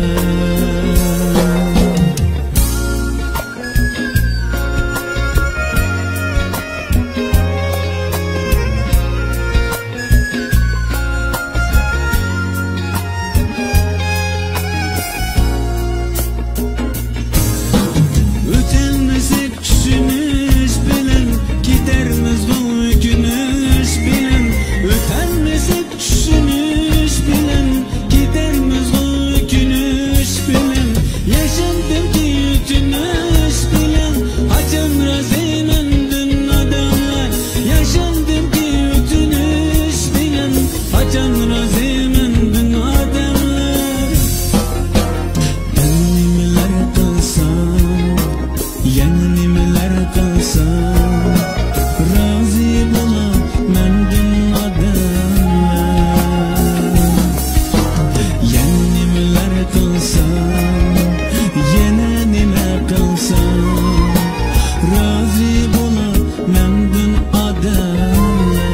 ئۆتەلمىسەك چۈشىنىش بىلەن، كېتەرمىزغۇ ئۆكۈنۈش بىلەن. ئۆتەلمىسەك چۈشىنىش بىلەن، كېتەرمىزغۇ ئۆكۈنۈش بىلەن. ياشاندىمكى ئۆتۈنۈش بىلەن، قاچان رازى مەندىن ئادەملەر؟ ياشاندىمكى ئۆتۈنۈش بىلەن، قاچان رازى مەندىن ئادەملەر؟ يەنە نېمىلەر قىلسام، يەنە نېمىلەر قىلسام، رازى بولا مەندىن ئادەملەر. يەنە نېمىلەر قىلسام، يەنە نېمە قىلسام، رازى بولا مەندىن ئادەملەر.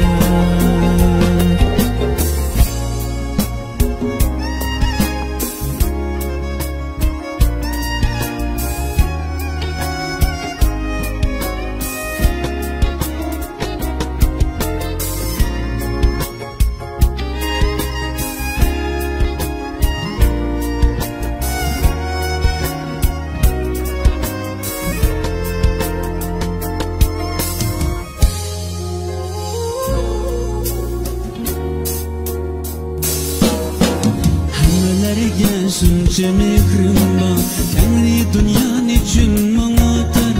ھەممىلەرگە شۇنچە مېھرىم بار، تەڭرى دۇنيانى ئۈچۈن ماڭا تار.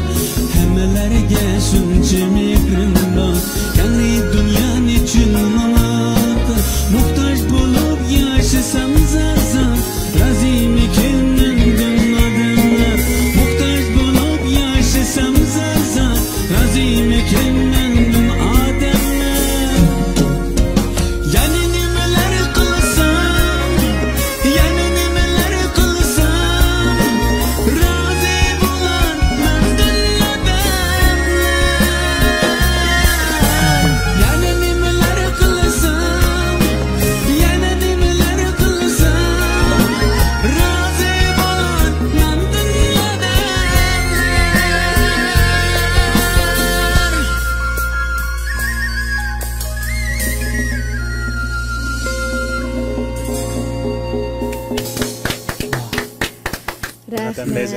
ھەممىلەر شۇنچە مېھرىم بار، تەڭرى دۇنيانى چۈل ماڭا. موھتاج بولۇپ ياشىسام زار-زار، رازىمىكىن مەندىن ئادەملەر؟ موھتاج بولۇپ ياشىسام زار-زار، رازىمىكىن مەندىن ئادەملەر؟ يەنە نېمىلەر قىلسام، يەنە نېمىلەر قىلسام، رازى بولار مەندىن ئادەملەر. يەنە نېمىلەر قىلسام، يەنە نېمىلەر قىلسام، رازى بولار مەندىن ئادەملەر. رەھمەت.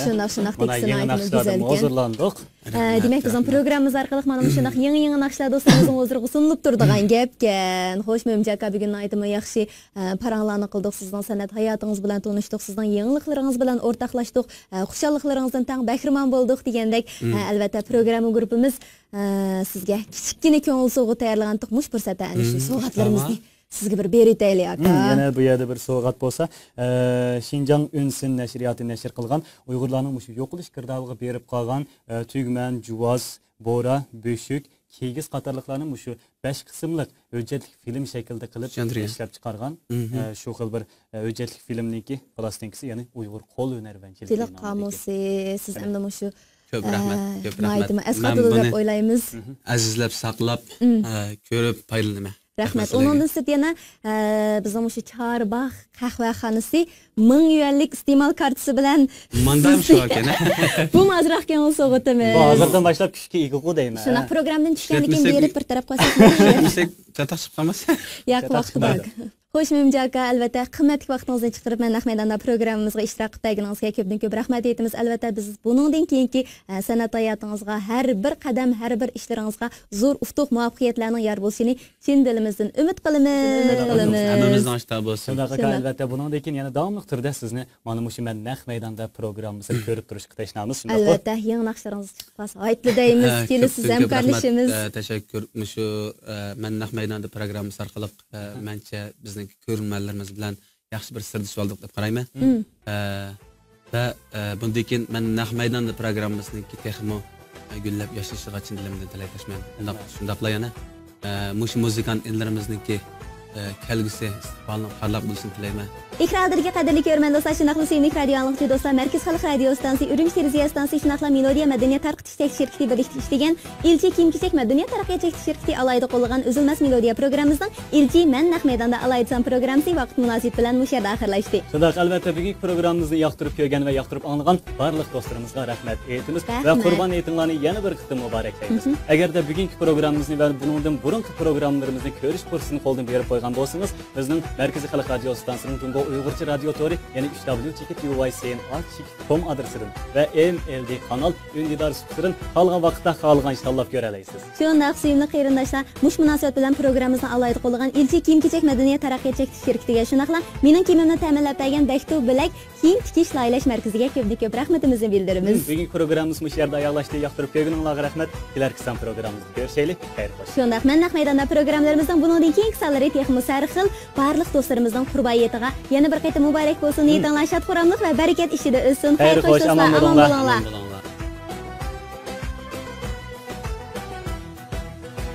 شۇنداق، شۇنداق، مانا تېكىستى يېڭى ناھايىتىمۇ ناخشىلاردىمۇ گۈزەلكەن. ھۇزۇرلاندۇق. ئە، دېمەك، بىزنىڭ پروگراممىمىز ئارقىلىق مانا مۇشۇنداق يېڭى، يېڭى ناخشىلار دوستلىرىمىزنىڭ ھۇزۇرىغا سۇنۇلۇپ تۇرىدىغان گەپكەن. خوش، مۆمىن ئاكا، بۈگۈن ناھايىتىمۇ ياخشى، ئە، پاراڭلارنى قىلدۇق. سىزنىڭ سەنئەت ھاياتىڭىز بىلەن تونۇشتۇق، سىزنىڭ يېڭىلىقلىرىڭىز بىلەن ئورتاقلاشتۇق، ئە، خۇشاللىقلىرىڭىزدىن تەڭ بەھرىمەن بولدۇق دېگەندەك، ئە، ئەلۋەتتە، پروگرامما گۇرۇپپىمىز، ئە، سىزگە كىچىككىنە كۆڭۈل سوۋغا تەييارلىغانتۇق. مۇشۇ پۇرسەتتە ئەنە شۇ سوۋغاتلىرىمىزنى سىزگە بىر بېرىۋېتەيلى، ئاكا. مم، يەنە بۇ يەردە بىر سوۋغات بولسا، ئە، شىنجاڭ ئۈنسىن نەشرىياتى نەشر قىلغان ئۇيغۇرلارنىڭ مۇشۇ يوقىلىش گىردابىغا بېرىپ قالغان، ئە، تۈگمەن، جۇۋاز، بورا، بۆشۈك، كىگىز قاتارلىقلارنى مۇشۇ بەش قىسىملىق ھۆججەتلىك فىلىم شەكلىدە قىلىپ ئىشلەپ چىقارغان، ئە، شۇ خىل بىر، ئە، ھۆججەتلىك فىلىمنىڭكى پىلاستىنكىسى، يەنى ئۇيغۇر قول ھۈنەر ۋەنچىلىكى تىل نامىدىكى. قامۇسى، سىز ئەمدى مۇشۇ، كۆپ رەھمەت، ئە، كۆپ رەھمەت. ناھايىتىمۇ ئەسقاتىدۇ دەپ ئويلايمىز. ئەزىزلەپ ساقلاپ، ئە، كۆرۈپ پايدىلىنىمەن. رەھمەت. ئۇنىڭدىن سىرت يەنە، ئە، بىزنىڭ مۇشۇ چارباغ قەھۋەخانىسى مىڭ يۈەنلىك ئىستېمال كارتىسى بىلەن ماندام شۇ ئىكەن. بۇمۇ ئازراق كۆڭۈل سوۋغىتىمىز. بۇ ھازىردىن باشلاپ كۈچكە ئىگە دەيمەن. شۇنداق، پروگرامدىن چۈشكەندىن كېيىن بېرىپ بىر تەرەپ قويساق. ئىشلەتمىسەك، چاتاق چىقىپ قالماس. ياق، ۋاقتى بار. خوش، مۆمىن ئاكا، ئەلۋەتتە، قىممەتلىك ۋاقتىڭىزنى چىقىرىپ، مەن نەق مەيداندا پروگراممىمىزغا ئىشتىراك قىلىپ بەرگىنىڭىزگە كۆپتىن كۆپ رەھمەت ئېيتىمىز. ئەلۋەتتە، بىز بۇنىڭدىن كېيىنكى، ئە، سەنئەت ھاياتىڭىزغا، ھەر بىر قەدەم، ھەر بىر ئىشلىرىڭىزغا زور ئۇتۇق، مۇۋەپپەقىيەتلەرنىڭ يار بولۇشىنى چىن دىلىمىزدىن ئۈمىد قىلىمىز. ئۈمىد قىلىمىز. ھەممىمىزنىڭ ئىشتىھاسى بولسۇن. شۇنداق ئاكا، شۇنداق. ئەلۋەتتە، بۇنىڭدىن كېيىن يەنە داۋاملىق تۈردە سىزنى مانا مۇشۇ مەن نەق مەيداندا پروگراممىسىدا كۆرۈپ تۇرۇشقا تەشنامىز، شۇنداققۇ؟ ئەلۋەتتە، يېڭى ناخشىلىرىڭىز چىقىپ قالسا، ھايتلا دەيمىز، ھە، كېلىسىز، كۆپ، كۆپ رەھمەت. ھەمكارلىشىمىز. ئە، تەشەككۈر. مۇشۇ، ئە، مەن نەق مەيداندا پروگراممىسى ئارقىلىق، ئە، مەنچە بىزنىڭ كۆرۈرمەنلىرىمىز بىلەن ياخشى بىر سىردىشىۋالدۇق دەپ قارايمەن. مم. ئە، ۋە، ئە، بۇندىن كېيىن مەن نەق مەيداندا پروگراممىسىنىڭكى تېخىمۇ، ئە، گۈللەپ ياشىشىغا چىن دىلىمدىن تىلەكداشمەن. شۇنداق، شۇنداقلا يەنە، ئە، مۇشۇ مۇزىكانت ئىنىلىرىمىزنىڭكى، ئە، كەلگۈسى ئىستىقبالىنىڭ پارلاق بولۇشىنى تىلەيمەن. ئېكران ئالدىدىكى قەدىرلىك كۆرۈرمەن دوستلار، شۇنداقلا سۆيۈملۈك رادىئو ئاڭلىغۇچى دوستلار، مەركىزىي خەلق رادىيو ئىستانسىسى ئۈرۈمچى تېلېۋىزىيە ئىستانسىسى، شۇنداقلا مېلودىيە مەدەنىيەت تارقىتىش چەكلىك شىركىتى بىرلىكتە ئىشلىگەن ئىلچى كىيىم-كېچەك مەدەنىيەت تەرەققىيات چەكلىك شىركىتى ئالاھىدە قوللىغان ئۈزۈلمەس مېلودىيە پروگراممىمىزنىڭ ئىلچى مەن نەق مەيداندا ئالاھىدە سان پروگراممىسى ۋاقىت مۇناسىۋىتى بىلەن مۇشۇ يەردە ئاخىرلاشتى. شۇنداق، ئەلۋەتتە، بۈگۈنكى پروگراممىمىزنى ياقتۇرۇپ كۆرگەن ۋە ياقتۇرۇپ ئاڭلىغان بارلىق دوستلىرىمىزغا رەھمەت ئېيتىمىز ۋە رەھمەت. قۇربان ھېيتىڭلارنى يەنە بىر قېتىم مۇبارەكلەيمىز. مھم. ئەگەردە بۈگۈنكى پروگراممىمىزنى ۋە بۇنىڭدىن بۇرۇنقى پروگراممىلىرىمىزنى كۆرۈش پۇرسىتىنى قولدىن بېرىپ قويغان بولسىڭىز، بىزنىڭ مەركىزىي خەلق رادىيو ئىستانسىسىنىڭ جۇڭگو ئۇيغۇرچە رادىيو تورى، يەنى ئۈچ دبليۇ چېكىت يۇ ۋاي سى ئېن ئار چېكىت كوم ئادرېسىدىن ۋە ئېم ئېل دى قانال ئۈندىدار سۇپىسىدىن خالىغان ۋاقىتتا خالىغانچە تاللاپ كۆرەلەيسىز. شۇنداق، سۆيۈملۈك قېرىنداشلار، مۇشۇ مۇناسىۋەت بىلەن پروگراممىمىزنى ئالاھىدە قوللىغان ئىلچى كىيىم-كېچەك مەدەنىيەت تەرەققىيات چەكلىك شىركىتىگە، شۇنداقلا مېنىڭ كىيىمىمنى تەمىنلەپ بەرگەن بەكتۇ بىلەك كىيىم تىكىش لايىھەلەش مەركىزىگە كۆپتىن كۆپ رەھمىتىمىزنى بىلدۈرىمىز. بۈگۈنكى پروگراممىمىز مۇشۇ يەردە ئاياغلاشتى. ياقتۇرۇپ كۆرگىنىڭلارغا رەھمەت. كېلەركى سان پروگراممىمىزدا كۆرۈشەيلى. خەير خوش. شۇنداق، مەن نەق مەيداندا پروگراممىلىرىمىزنىڭ بۇنىڭدىن كېيىنكى سانلىرى تېخىمۇ سەرخىل، بارلىق دوستلىرىمىزنىڭ قۇربان ھېيتىغا يەنە بىر قېتىم مۇبارەك بولسۇن. ھېيتىڭلار شاد-خۇراملىق ۋە بەرىكەت ئىچىدە ئۆتسۇن. خەير خوش، ئامان بولۇڭلار.